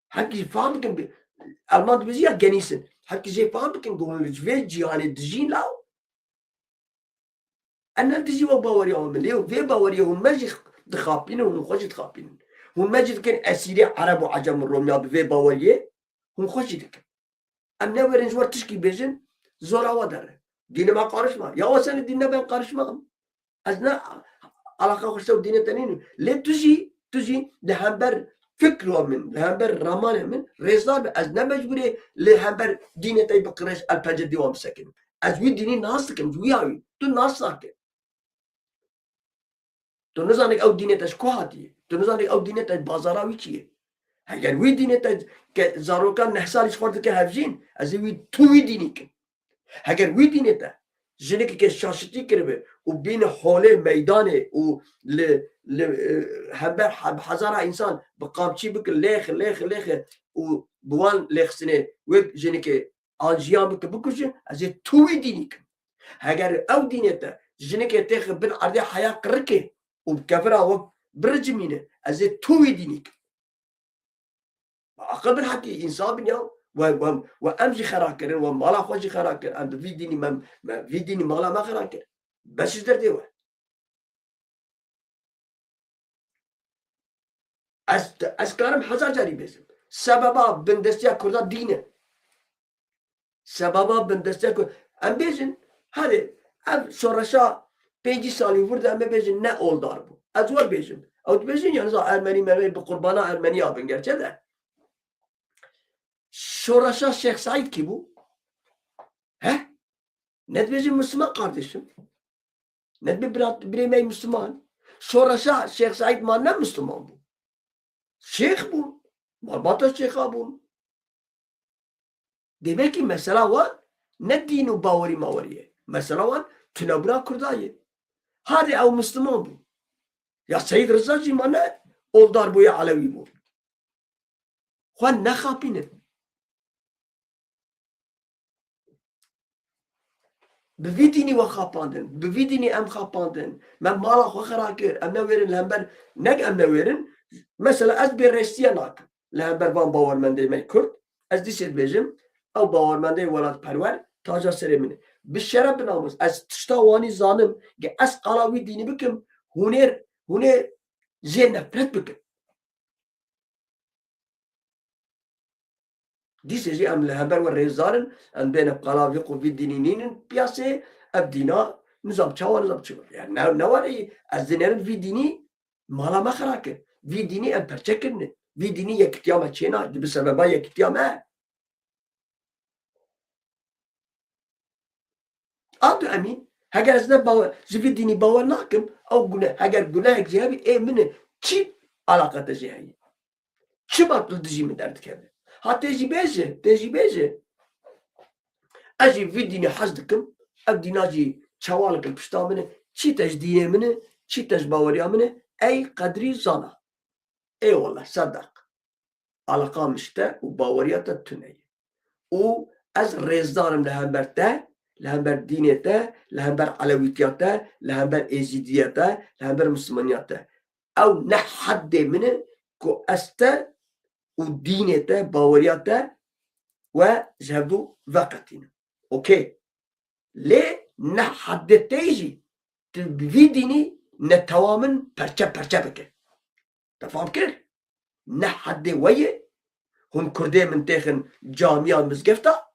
Hekî fam bikin bi, Elman dibêjî ya genîsin. Hekî jê fam bikin ku hûn ji vê cîhanê dijîn law. Em ne dijî wek baweriya min. Lê vê baweriyê hûn me jî dixapînin, hûn xwe jî dixapînin. Hûn me jî dikin esîrê Ereb û Ecem û Romya bi vê baweriyê. hûn xwe jî dikin. Em newêrin ji we tişkî bêjin, zora we dere. Dînê me qarişma. Ya we senê dîn nebe em qarişma em. Ez ne alaqa xwe ji te û dînê te nînim. Lê tu jî, tu jî li hember fikra min, li hember ramanê min rêzdar be. Ez ne mecbûrê li hember dînê te bi qirêj el pencê dî wan bisekinim. Ez wî dînî nas dikim, ji wî ya wî. Tu nas nake. Tu nizanî ew dînê te ji ku hatiye. Tu nizanî ew dînê te bazara wî çi ye. Heger wî dînê te ke zarokan neh salî ji xwe dike hevjîn, ez ê wî tu wî dînî kim. Heger wî dînê te jinikeke şaşitî kiribe û bîne holê meydanê û li, li, e, hember he-, hezara însan bi qamçî bike lêxe, lêxe, lêxe û bi wan lêxistinê wek jinikê an jiyan bike bikuje, ez ê tu wî dînî kim. Heger ew dînê te jinikê têxe bin erdê heya qirikê û bi kevira we biricimîne, ez ê tu wî dînî kim. Aqil bin hetî însan bin ya, we, we, we em jî xera kirin, we mala xwe jî xera kir, em bi vî dînî me, me, vî dînî mala me xera kir. Beş ji derdê we. Ez, ez karim hezar carî bêjim. Sebeba bindestiya Kurda dîn e. Sebeba bindestiya Kurda. Em bêjin, herê, ev şoreşa pêncî salî vir de em ê bêjin ne oldar bû. Ez wer bêjim. Ew dibêjin, yani za Ermenî mermenî bi qurbana Ermenî abin gerçe de. Şoreşa Şêx Seîd kî bû? He? Ne dibêjin Müslüman kardeşim? Ne dibê bira-, birê me Müslüman? Şoreşa Şêx Seîd ma ne Müslüman bû? Şêx bûn. Malbata şêxa bûn. Demek ki mesela wan ne dîn û bawerî mawerî ye. Mesela wan tunebûna Kurda ye. Hadi ew Müslüman bû. Ya Seîd Riza jî ma ne oldar bû ya Elewî bû. Xwe nexapînin. Bi vî dînî we xapandin, bi vî dînî em xapandin. Me mala xwe xera kir, em newêrin li hember, nek em newêrin. Mesela ez bêrêstiye nakim li hember van bawermendê me Kurd. Ez dîsê dibêjim, ew bawermendê welatperwer taca serê min e. Bi şeref, bi namûs, ez tişta wanî zanim, ge ez qala wî dînî bikim, hûnê, hûnê jê nefret bikin. Dîsê jî em li hember we rêzdar in, em bêne qala vî qû vî dînî nînin piyasê, ev dîna nizam çawa, nizam çi. Yani ne, ne were yî, ez dinêrim vî dînî mala me xera kir. Vî dînî em perçe kirine. Vî dînî yekitiya me çêna, dibi sebeba yekitiya me. Abdulhamîd, heger ez ne bawer, ji vî dînî bawer nakim, ew gune-, heger gunehek jê hebî, ê min e, çi alaqa te jê heye? Çima tu li dijî min derdikeve? Ha tê jî bêje, tê jî bêje. Ez jî vî dînî hez dikim, ev dîna jî çewalik li pişta min e, çî te ji dînê min e, çî te ji baweriya min e, ey qedrî zana. Ê wallah, sedeq. Alaqa min ji te û baweriya te tune ye. Û ez rêzdar im li hember te, li hember dînê te, li hember elewîtiya te, li hember êzîdiya te, li hember mislimaniya te. Ew ne heddê min e ku ez te û dînê te, baweriya te we ji hevdû veqetînim. Okey. Lê ne heddê te jî tu bi vî dînî netewa min perçe perçe bike. Te fam kir? Ne heddê we ye, hûn kurdê min têxin camiya mizgefta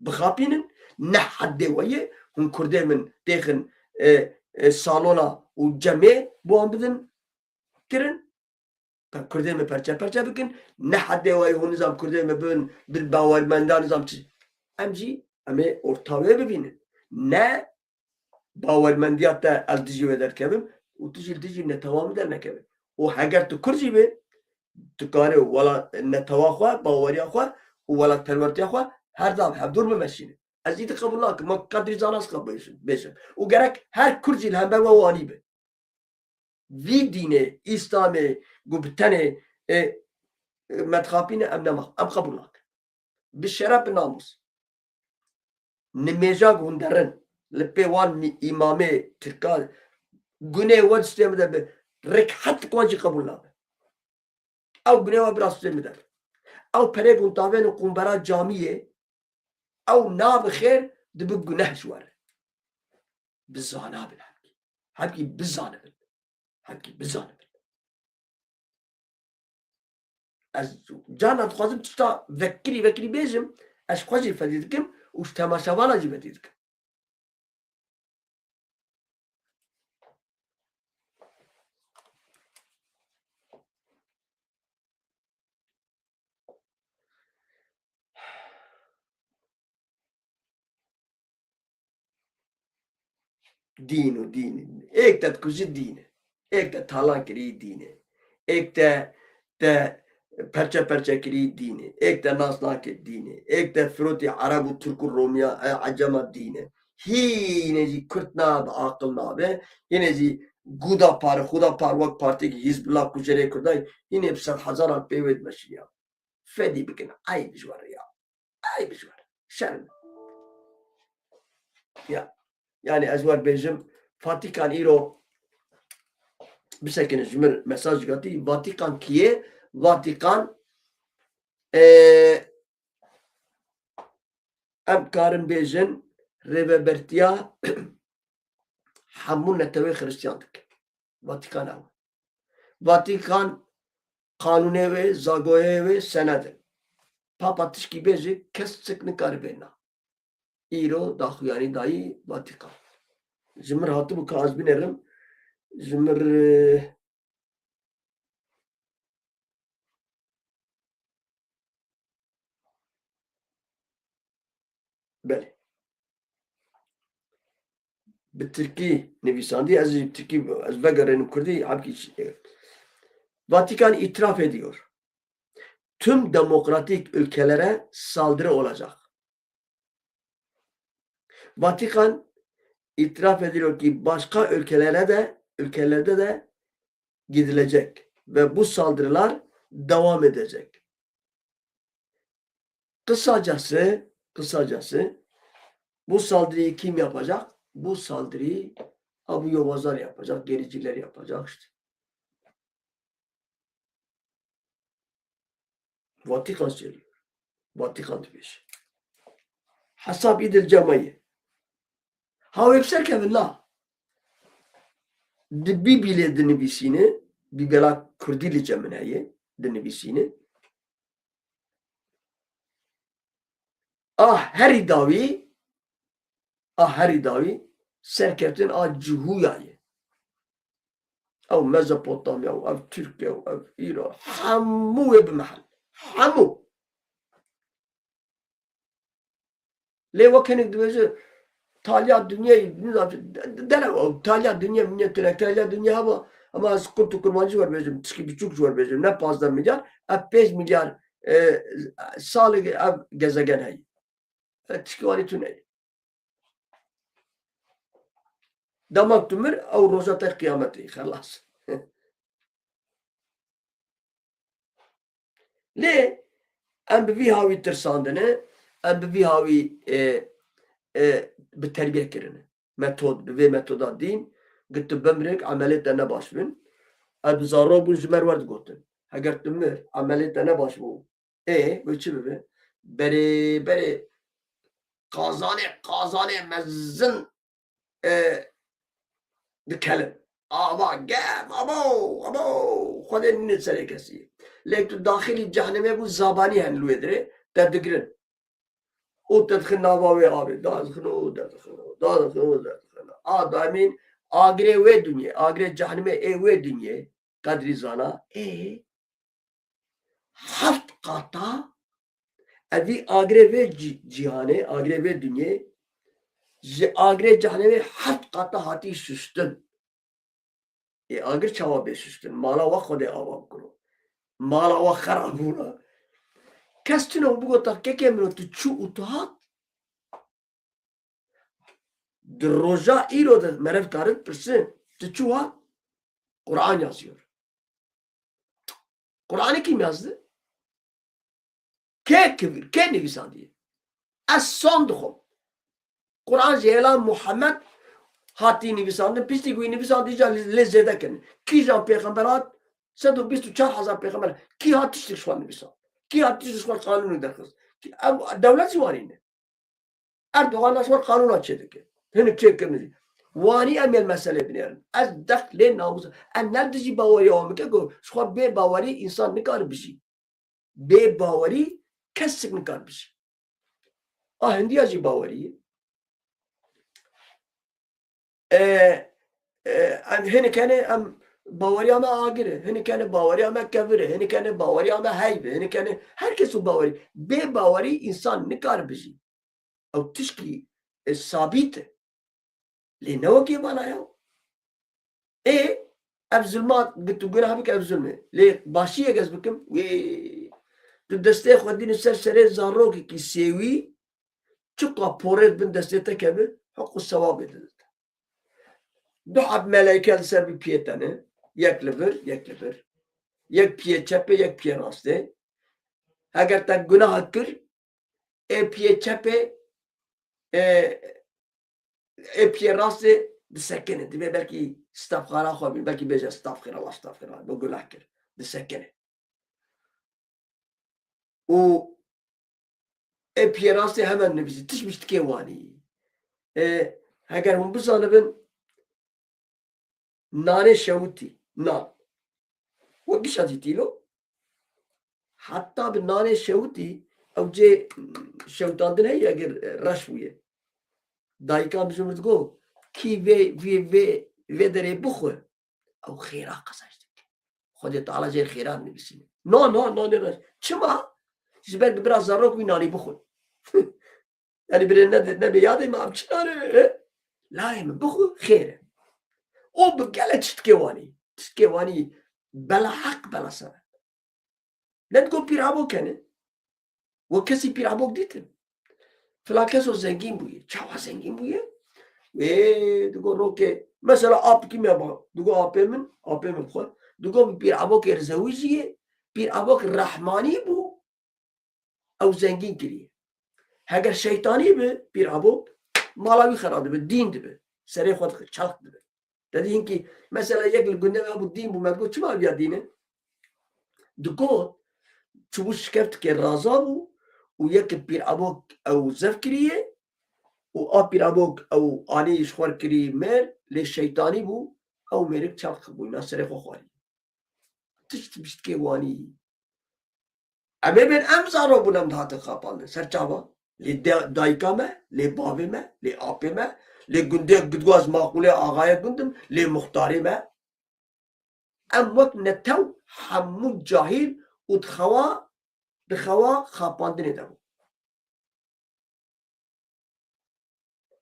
bixapînin, ne heddê we ye, hûn kurdê min têxin, e, e, salona û cemê bi wan bidin kirin. Pe-, kurdê me perçe perçe bikin, ne heddê we ye, hûn nizam kurdê me bin, bin bawermenda nizam çi. Em jî, em ê orta wê bibînin. Ne bawermendiya te ez dijî wê derkevim û tu jî li dijî netewa min dernekevin. Û heger tu Kurd jî bî, tu karê wela-, netewa xwe, baweriya xwe û welatperwertiya xwe her dam hevdûr bimeşîne. Ez îdî qebûl nakim. Ma qedrî zana ez xwe bêjim, bêjim. Û gerek her Kurd jî li hember we wanî be. Vî dînê, Îslamê, ku bi tenê, e, e, me dixapîne, em nema, em qebûl nakin. Bi şeref, bi namûs. Nimêja ku hûn derin, li pê wan mî-, îmamê tirka, gunê we di stê min de bi, rêk het wan jî qebûl nabe. Ew gunê we bira stê min de bi. Ew perê ku hûn tavênin qumbera camiyê, ew nabe xêr, dibe guneh ji we re. Bi zana bin hemkî. Hemkî bizanibin. Hemkî bizanibin. Ez carna dixwazim tişta vekirî vekirî bêjim, ez ji xwe jî fedî dikim û ji temaşevana jî fedî dikim. Dîn û dîn. Êk te dikujî dîn e. Êk te talan kirî dîn e. Êk te, te perçe perçe kirî dîn e. Êk te nas nake dîn e. Êk te firotî Ereb û Tirk û Romiya, e, Ecema dîn e. Hînê jî Kurd nabe, aqil nabe. Hînê jî guda par, xuda par wek partiyekî Hizbullah kujerê Kurdan. Hînê bi sed hezaran pê wê dimeşîniya. Fedî bikin. Eyb ji we re ya. Eyb ji we re. Şerm. Ya. Yani ez wer bêjim, Vatikan îro bisekine ji mir mesaj gatî. Vatikan kî ye? Vatikan, e, em karin bêjin rêvebertiya hemû netewê Xiristiyan dike. Vatikan ew. Vatikan qanûnê wê, zagoyê wê sened in. Papa tişkî bêje, kes çik nikare bêna. Îro daxuyanî dayî Vatikan. Ji mir hatibû ka ez binêrim. Ji mir, e, Belê. Bi tirkî nivîsandî, ez jî bi tirkî, ez vegerênim kurdî, hemkî çi-, Vatikan itiraf ediyor. Tüm demokratik ülkelere saldırı olacak. Vatikan itiraf ediyor ki başka ülkelere de, ülkelerde de gidilecek ve bu saldırılar devam edecek. Kısacası, kısacası bu saldırıyı kim yapacak? Bu saldırıyı Abu Yobazlar yapacak, gericiler yapacak işte. Vatikan söylüyor. Vatikan dibêje. Hesab î dil cemaye. Ha wê bi ser kevin na. Di Bîbîlê dinivîsîne, Bîbela Kurdî li cem min heye, dinivîsîne. A herî dawî, a herî dawî serkeftin a Cihûya ye. Ew Mezopotamya û ev Tirkiye û ev Îran, hemû wê bimehel. Hemû. Lê wek hinek dibêje, taliya dinyayê, nizam, de-, de-, dere, taliya dinya, minya tune, taliya dinya heba, ama ez kurt û kurmancî wer bêjim, tişkî biçûk ji wer bêjim, ne pazdeh milyar, ev pênc milyar, e, salê ev gezegen heye. E, tişkî wanî tune ye. Dema tu mir, ew roja te qiyametê, xelas. Lê em bi vî hawî tirsandine, em bi vî hawî, e, e, bi terbiye kirine. Metod, bi vê metoda dîn, gi tu bimrik, emelê te ne baş bin. Ev zaro bûn ji me re wer digotin. Heger tu mir, emelê te ne baş bû, ê, wê çi bibe? Berê, berê qazanê, qazanê mezin e, dikelin. Ava germ, abo, abo, Xwedê nîne serê kesî. Lê tu daxilî cehnemê bû, zabanî hen li wê dirê, te digirin. Û te dixin nava wê avê, da dixin û de dixin û da dixin û de dixin. A daîmîn agirê wê dinyê, agirê cehnemê ê wê dinyê, qedrî zana, ê, heft qata evî agirê vê cî-, cîhanê, agirê vê dinyê, ji agirê cehnemê heft qata hatî şuştin. Ê agir çawa bê şuştin? Mala we Xwedê ava bikiro. Mala we xerab bûna. Kes tune û bigota, kekê min o, tu çû û tu hat? Di roja îro de meriv karin pirsin, tu çû hat? Kur'an yazıyor. Kur'an'ı kim yazdı? Kê kivir, kê nivîsandiye? Ez son dixwim. Kur'an ji hêla Muhammed hatî nivîsandin, piştî ku wî nivîsandî ca lê zêde kirin. Kîjan pêxember hat? Sed û bîst û çar hezar pêxember. Kî hat tiştek ji xwe nivîsand? Kî hat tiştek ji xwe qanûnê derxist? Kî ev dewlet jî wanî ne. Erdogan da ji xwe qanûna çêdike. Hinek çêkirine jî. Wanî em ê li meselê binêrin. Ez deq lê namus. Em ne dijî baweriya wan bike ku ji xwe bê bawerî însan nikare bijî. Bê bawerî kesik nikar bijî. A hindiya jî bawerî ye. E, e, em hinek hene em baweriya me agir e, hinek hene baweriya me kevir e, hinek hene baweriya me heyv e, hinek hene her kes û bawerî. Bê bawerî însan nikar bijî. Ew tişkî, e, sabît e. Lê ne wekî vana ya. Ê, ev zulma, bi tu gunah bike ev zulm e. Lê başiyek ez bikim, wê tu destê xwe dînî ser serê zarokekî sêwî, çiqa porê bin destê te keve, heq û sewabê dide te. Du heb meleyke li ser bi piyê te ne, yek li vir, yek li vir. Yek piyê çepê, yek piyê rastê. Heger te gunah kir, ê piyê çepê, ê, ê piyê rastê disekine. Divê belkî stafxara xwe bî, belkî bêje stafxira, Allah stafxira, bu gunah kir. Disekine. Û ê piyê rastê hemen nivîsî. Tişt bi tiştekê wanî. Ê, heger hûn bizanibin, nanê şewitî, nan. Wek gişa zî tîlo. Heta bi nanê şewitî, ew cê şewitandin heye, eger reş bûye. Dayika min ji min digot, kî vê, vê, vê, vê derê bixwe, ew xêra qezenc dike. Xwedê Teala jê xêra nivîsîne. Na, na, nanê reş. Çima? Ji ber bi bira zarok wî nanî bixwe. Yanî birê ne, nebê yadê me, ev çi nane? Layê min bixwe xêr e. O bi gelek tiştekê wanî. Tiştekê wanî bela heq, bela sebeb. Ne digo pîr Ebo kene. We kesî pîr Ebo dîtin? Filan keso zengîn bûye. Çawa zengîn bûye? Wê digo rokê. Mesela apikî me ba. Digo apê min, apê min xwe. Digo bi pîr Ebo kê re zewicî ye. Pîr Ebo rehmanî bû. Ew zengîn kiriye. Heger şeytanî bi, pîr Ebo, mala wî xera dibe, dîn dibe. Serê xwe dixi, çelq dibe. Te dî hinkî, mesela yek li gundê me bû, dîn bû, me digot, çima ev ya dîn e? Digot, çûbû şikeftikê raza bû û yek pîr Ebo ew zef kiriye û a pîr Ebo ew anî ji xwe kirî mêr, lê şeytanî bû, ew mêrik çelq bû, na serê xwe xwarî. Tişt bi tiştekê wanî. Em ê bên em zaro bûn em dihatin xapandin. Ser çava? Lê de-, dayika me, lê bavê me, lê apê me, lê gundê gidgo ez maqûlê axayê gund im, lê muxtarê me. Em wek netew hemû cahîl û di xewa, di xewa xapandinê de bûn.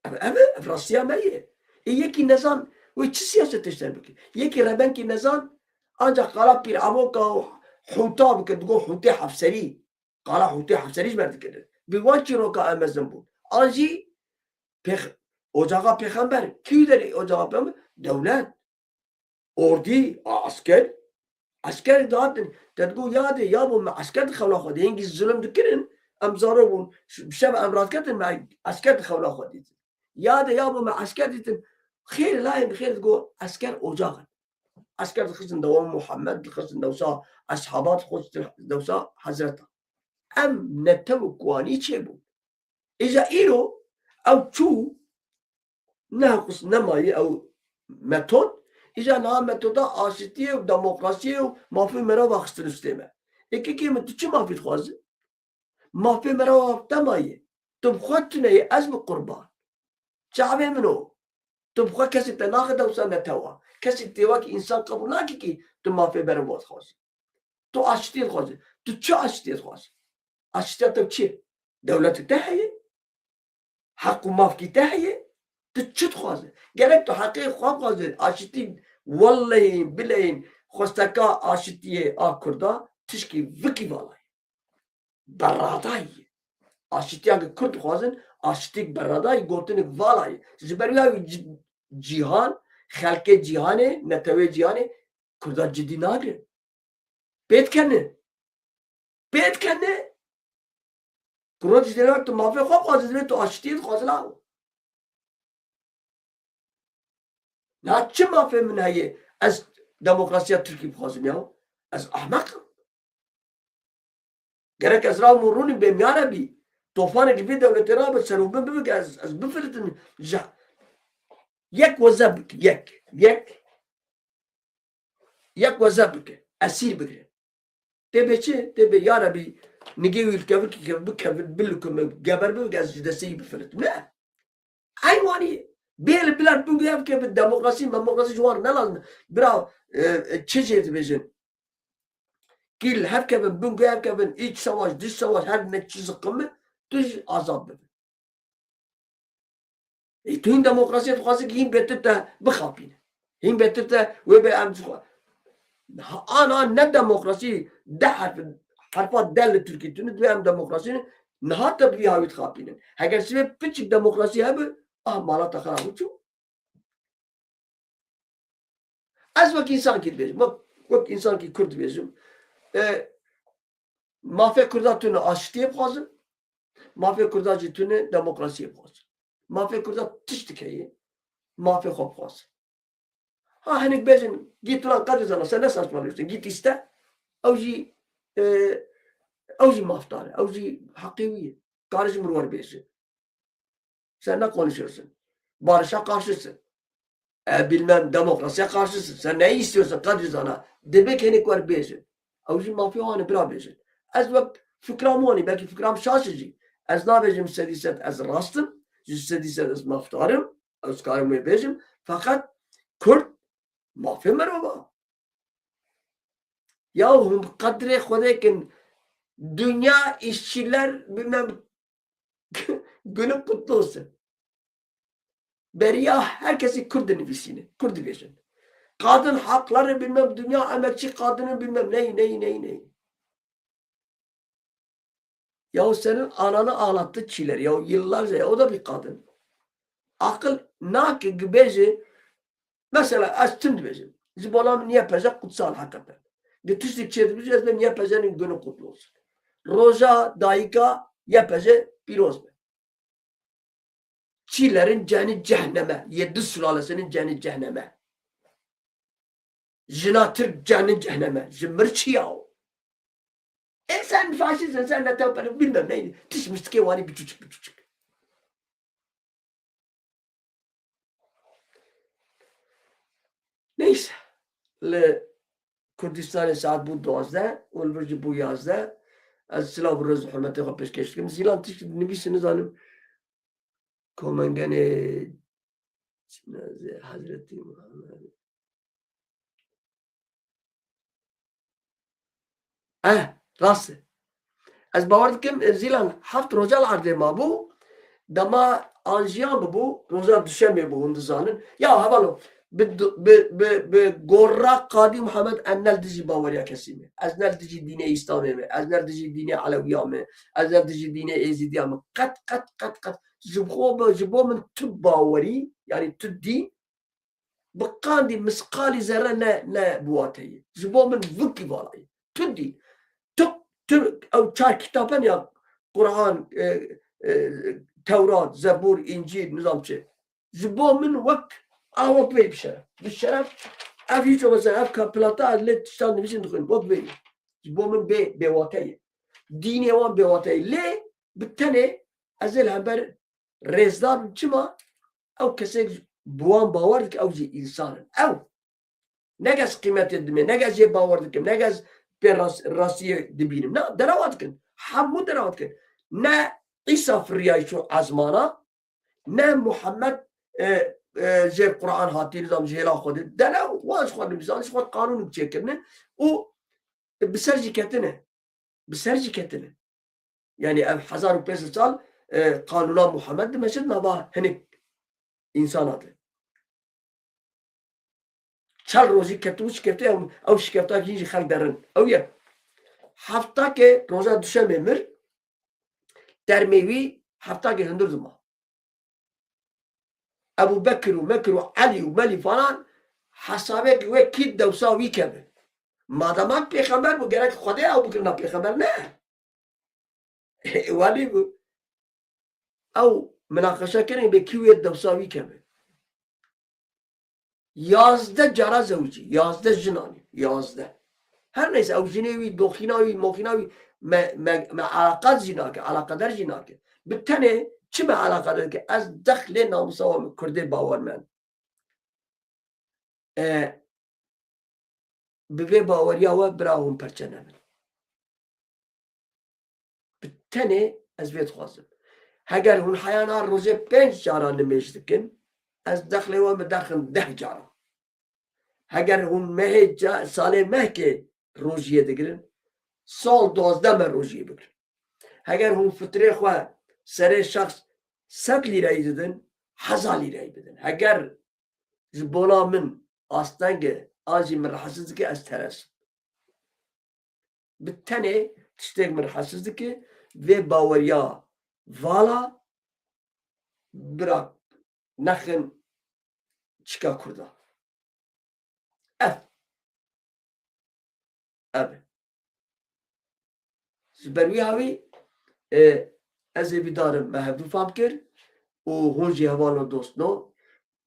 Ev, ev, ev rastiya me ye. Ê yekî nezan, wê çi siyasetê ji te bike? Yekî rebenkî nezan, ancak qala pîr Eboka û hûta bike, digo hûtê Hefserî. Qala hûtê Hefserî ji ber dikir. Bi wan çîroka em mezin bûn. An jî pêx-, ocaxa pêxember. Kî derê ocaxa pêxember? Dewlet. Ordî, a, esker, esker dihatin, te digot, "Yadê, yabo me esker di xewla xwe de, hingî zulm dikirin, em zaro bûn, ş-, bi şev em radiketin, me esker di xewla xwe dîtin. Yadê, yabo me esker dîtin, xêr layên bi xêr." Digot, esker ocax in. Esker dixistin dewa Muhammed, dixistin dewsa eshaba, dixistin dewsa hezreta. Em netew û kuwanî çêbûn. Îja îro ew çû, ne heqûs nemayî ew metod, îja niha metoda aşitiyê û demokrasiyê û mafê merava xistin û stê me. Ê kekê min, tu çi mafî dixwazi? Mafê merava te mayî. Tu bi xwe tune yî, ez bi qurban. Çavê min o. Tu bi xwe kesê te naxe dewsa netewa. Kesê tê wekî însan qebûl nake kî tu mafê merava dixwazî. Tu aşitiyê dixwazî. Tu çi aşitiyê dixwazî? Aşitiya te çi? Dewletê te heye? Heq û mafkî te heye? Tu çi dixwazî? Gerek tu heqê xwe bixwazî. Aşitî, wellehî, bileyîn, xwesteka aşitiyê a Kurda tişkî vikî vala ye. Beradayî ye. Aşitiya ku Kurd dixwazin, aşitîk beradayî, gotinik vala ye. Ji ber wî ya wî ci-, cîhan, xelkê cîhanê, netewê cîhanê Kurda cidî nagrin. Pê dikene. Pê dikene. Kurd ji dêre tu mafê xwe dixwazî, divê tu aşitiyê dixwazî la. Na çi mafê min heye? Ez demokrasiya Tirkî bixwazim ya. Ez ehmeq im. Gerek ez ram û rûnî bêm ya Rebî. Tofanek li vê dewletê rabe, serûbin bibike, ez, ez bifiritim. Ji yek weze bike, yek, yek. Yek weze bike, esîr bigire. Tê bê çi? Tê bê ya Rebî nigê wî li kevikî keve, bikevin, bilukumin, geber bibin, ez ji destê wî bifilitim. Ne. Heywanî. Bê li bila bingû ev kevin demokrasî, demokrasî ji wan ne lazim. Bira, e, e, çi jê dibêjin? Kî li hev kevin, bingû ev kevin, îç savaş, dış savaş, her ne çi ziqim e, tu jî azad bibin. Ê, tu hîn demokrasiyê dixwazî ki hîn bêtir te bixapîne. Hîn bêtir te wê bê em jixwe. Ha, ana ne demokrasî de herf, herfa de li Tirkî tune, divê em demokrasî ne, niha te bi vî hawî dixapînin. Heger sibê piçik demokrasî hebe, ah, mala te xirab û çû. Ez wek însankî dibêjim, wek, wek însankî Kurd dibêjim. E, mafê Kurda tune aştiyê bixwazin, mafê Kurda jî tune demokrasiyê bixwazin. Mafê Kurda tiştik heye, mafê xwe bixwazin. Ha, hinek bêjin, gî turan qedr zana, sen ne saçmalıyorsun, gît iste, ew jî, e, ew jî mafdar e, ew jî heqê wî ye. Kare ji min wer bêje. Sen ne konuşuyorsun. Barışa karşısın. E, bilmem demokrasiye karşısın. Sen ne istiyorsun Kadri Zana? Dibê kenik wer bêjin. Ew jî mafya wan e, bira bêjin. Ez wek fikra min wanî, belkî fikram şaş e jî. Ez nabêjim sedî sed ez rast im. Ji sedî sed ez mafdar im. Ez karim wê bêjim. Feqet Kurd mafê mirov a. Ya hûn qedrê Xwedê kin. Dünya işçiler bilmem günü kutlu olsun. Beriya herkesî Kurd dinivîsîne, Kurd dibêjin. Kadın hakları bilmem dünya emekçi kadını bilmem ney, ney, ney, ney. Ya senin ananı ağlattı çiler ya yıllarca ya, o da bir kadın. Akıl nake gibêje, mesela ez tim dibêjim. Ji bona min Y P J kutsal hakikaten. Di tiştek çê dibêjim, ez bêm Y P J'nin günü kutlu olsun. Roja dayika Y P J pîroz be. Çîlerin cenî cehneme, yedi sülalesinin cenî cehneme. Jina Tirk cenî cehneme. Ji mir çi ya o? E sen faşist, sen ne tevpere bilmem neydi. Tişmiştikê wani biçuçuk biçuçuk. Neyse. Li Kurdistanê saet bû duwazdeh û li vir jî bû yazdeh. Ez silav û rêz û hurmetê xwe pêşkêş dikim. Zîlan tişt nivîsî nizanim. Komengenê Çinazê Hezretî Muhammed. Eh, rast e. Ez bawer dikim, e, Zîlan heft roja li erdê mabû. Dema anjiyan bibû, roja duşemê bû, hûn dizanin. Ya hevalo, bi, bi, bi, bi gora Qadî Muhammed em ne li dijî baweriya kesî me. Ez ne li dijî dînê Îslamê me. Ez ne li dijî dînê Elewiya me. Ez ne li dijî dînê Êzîdiya me. Qet, qet, qet, qet. Ji bo, ji bo min tu bawerî, yanî tu dîn, bi qandî misqalî zerre ne, ne bi wate ye. Ji bo min vikî vala ye. Tu dî, tu, tu, ew çar kitaben ya, Quran, e, e, Tewrat, Zebûr, Încîl, nizam çi. Ji bo min wek, a wek vê bi şeref. Bi şeref, ev hiç olmasa, ev ka plata, ez lê tiştan nivîsîn dixwînim. Wek vê ye. Ji bo min bê, bêwate ye. Dînê wan bêwate ye. Lê bi tenê ez ê li hember rêzdar in. Çima? Ew kesek bi wan bawer dike, ew jî însan in. Ew. Ne kes qîmetê dimê, ne kes jê bawer dikim, ne kes pê ras-, rastiyê dibînim. Na, derewa dikin. Hemû derewa dikin. Ne Îsa firiyayî çû ezmana, ne Muhammed, e, e, jê Quran hatî, nizam ji hêla Xwedê. Dene wan ji xwe nivîsan, ji xwe qanûn çêkirine û bi ser jî ketine. Bi ser jî ketine. Yanî ev hezar û pênc sed sal, e, qanûna Muhammed dimeşe di nava hinek însana de. Çel rojî ketibû şikefte, ew, ew şikefta hîn jî xelk derin. Ew ye. Hefta ke roja duşemê mir, termê wî hefta ke hundir dima. Ebu Bekir û Mekir û Elî û Melî falan hesabek wê kî dewsa wî keve. Madama pêxember bû, gerek Xwedê ew bikirina pêxember ne. Welî bû. Ew minaqeşe kirin bê kî wê dewsa wî keve. Yazdeh cara zewicî, yazdeh jin anî, yazdeh. Her neyse, ew jinê wî, doxîna wî, moxîna wî, me, me, me eleqat jî nake, eleqeder jî nake. Bi tenê çi me eleqeder dike? Ez dex lê namusa we min, Kurdê bawermend. E, bi vê baweriya we bira hûn perçe nebin. Bi tenê ez vê dixwazim. Heger hûn heya niha rojê pênc cara nimêj dikin, ez dexlê we bidexin deh cara. Heger hûn mehê ca-, salê mehkê rojiyê digirin, sal duwazdeh meh rojiyê bigirin. Heger hûn fitrê xwe serê şexs sed lîreyî didin, hezar lîreyî bidin. Heger ji bona min asteng e, an jî min rehetsiz dike, ez teresim. Bi tenê tiştek min rehetsiz dike, vê baweriya vala bira nexin çika Kurda. Ev. Ev. Ji ber wî hawî, e, ez ê bîdarim me hevdû fam kir û hûn jî hevalno dostno,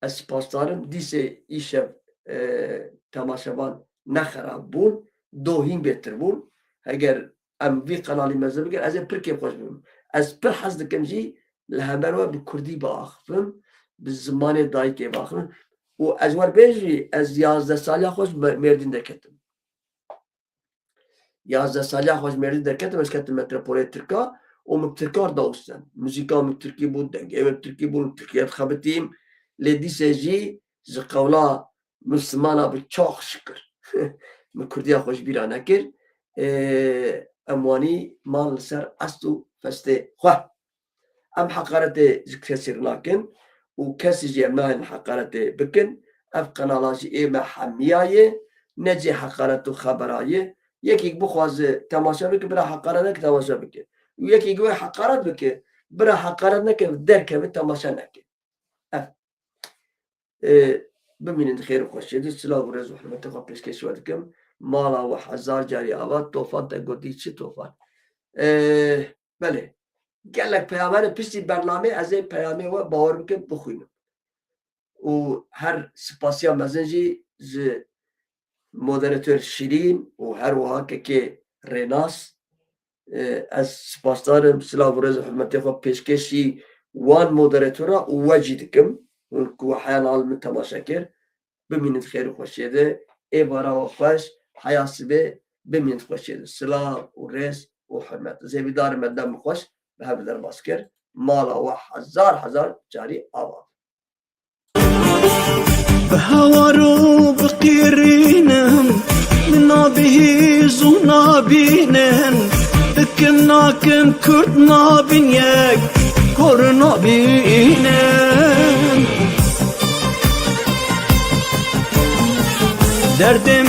ez spasdar im. Dîsê îşev, e, temaşevan ne xerab bûn, do hîn bêtir bûn. Heger em vî qenalî mezin bikin, ez ê pir kêfxweş bibim. Ez pir hez dikim jî li hember we bi kurdî biaxifim, bi zimanê dayikê biaxifim. Û ez wer bêjî, ez yazdeh saliya xwe ji Me-, Mêrdîn derketim. Yazdeh saliya xwe ji Mêrdîn derketim, ez ketim metropolê Tirka û min bi Tirka re dawîstan. Muzîka min tirkî bû, dengê min tirkî bû, li Tirkiye dixebitîm. Lê dîse jî ji qewla Mislimana bi çok şükür min kurdiya xwe ji bîra nekir. Ê, em wanî man li ser est û festê xwe. Em heqaretê ji kesî re nakin û kesî jî em nahêlin heqaretê bikin. Ev qenala jî ê me hemiya ye, ne cê heqaret û xebera ye. Yekî bixwaze temaşe bike, bira heqaret neke, temaşe bike. Û yekî wê heqaret bike, bira heqaret neke, derkeve, temaşe neke. Ev. Ê, bimînin di xêr û xweşiyê de, silav û rêz û hurmetê xwe pêşkêşî we dikim. Mala we hezar carî ava, Tofan te gotî çi Tofan? Ê, belê. Gelek peyam hene, piştî bernameyê ez ê peyamê we bawer bikim bixwînim. Û her spasiya mezin jî ji moderator Şirîn û her wiha kekê Rênas. E, ez spasdar im, silav û rêz û hurmetê xwe pêşkêşî wan moderatora û we jî dikim. Hûn ku we heya niha li min temaşe kir, bimînin xêr û xweşiyê de. Êvara we xweş, heya sibê, bimînin xweşiyê de. Silav û rêz û hurmet. Ez hêvîdar im me dem xweş bi hev derbas kir. Mala we hezar hezar carî ava. Bi hawar û bi qîrînim, min nabihîz û nabînin, dikin nakin kurd nabin yek, kor nabînin. Derdê min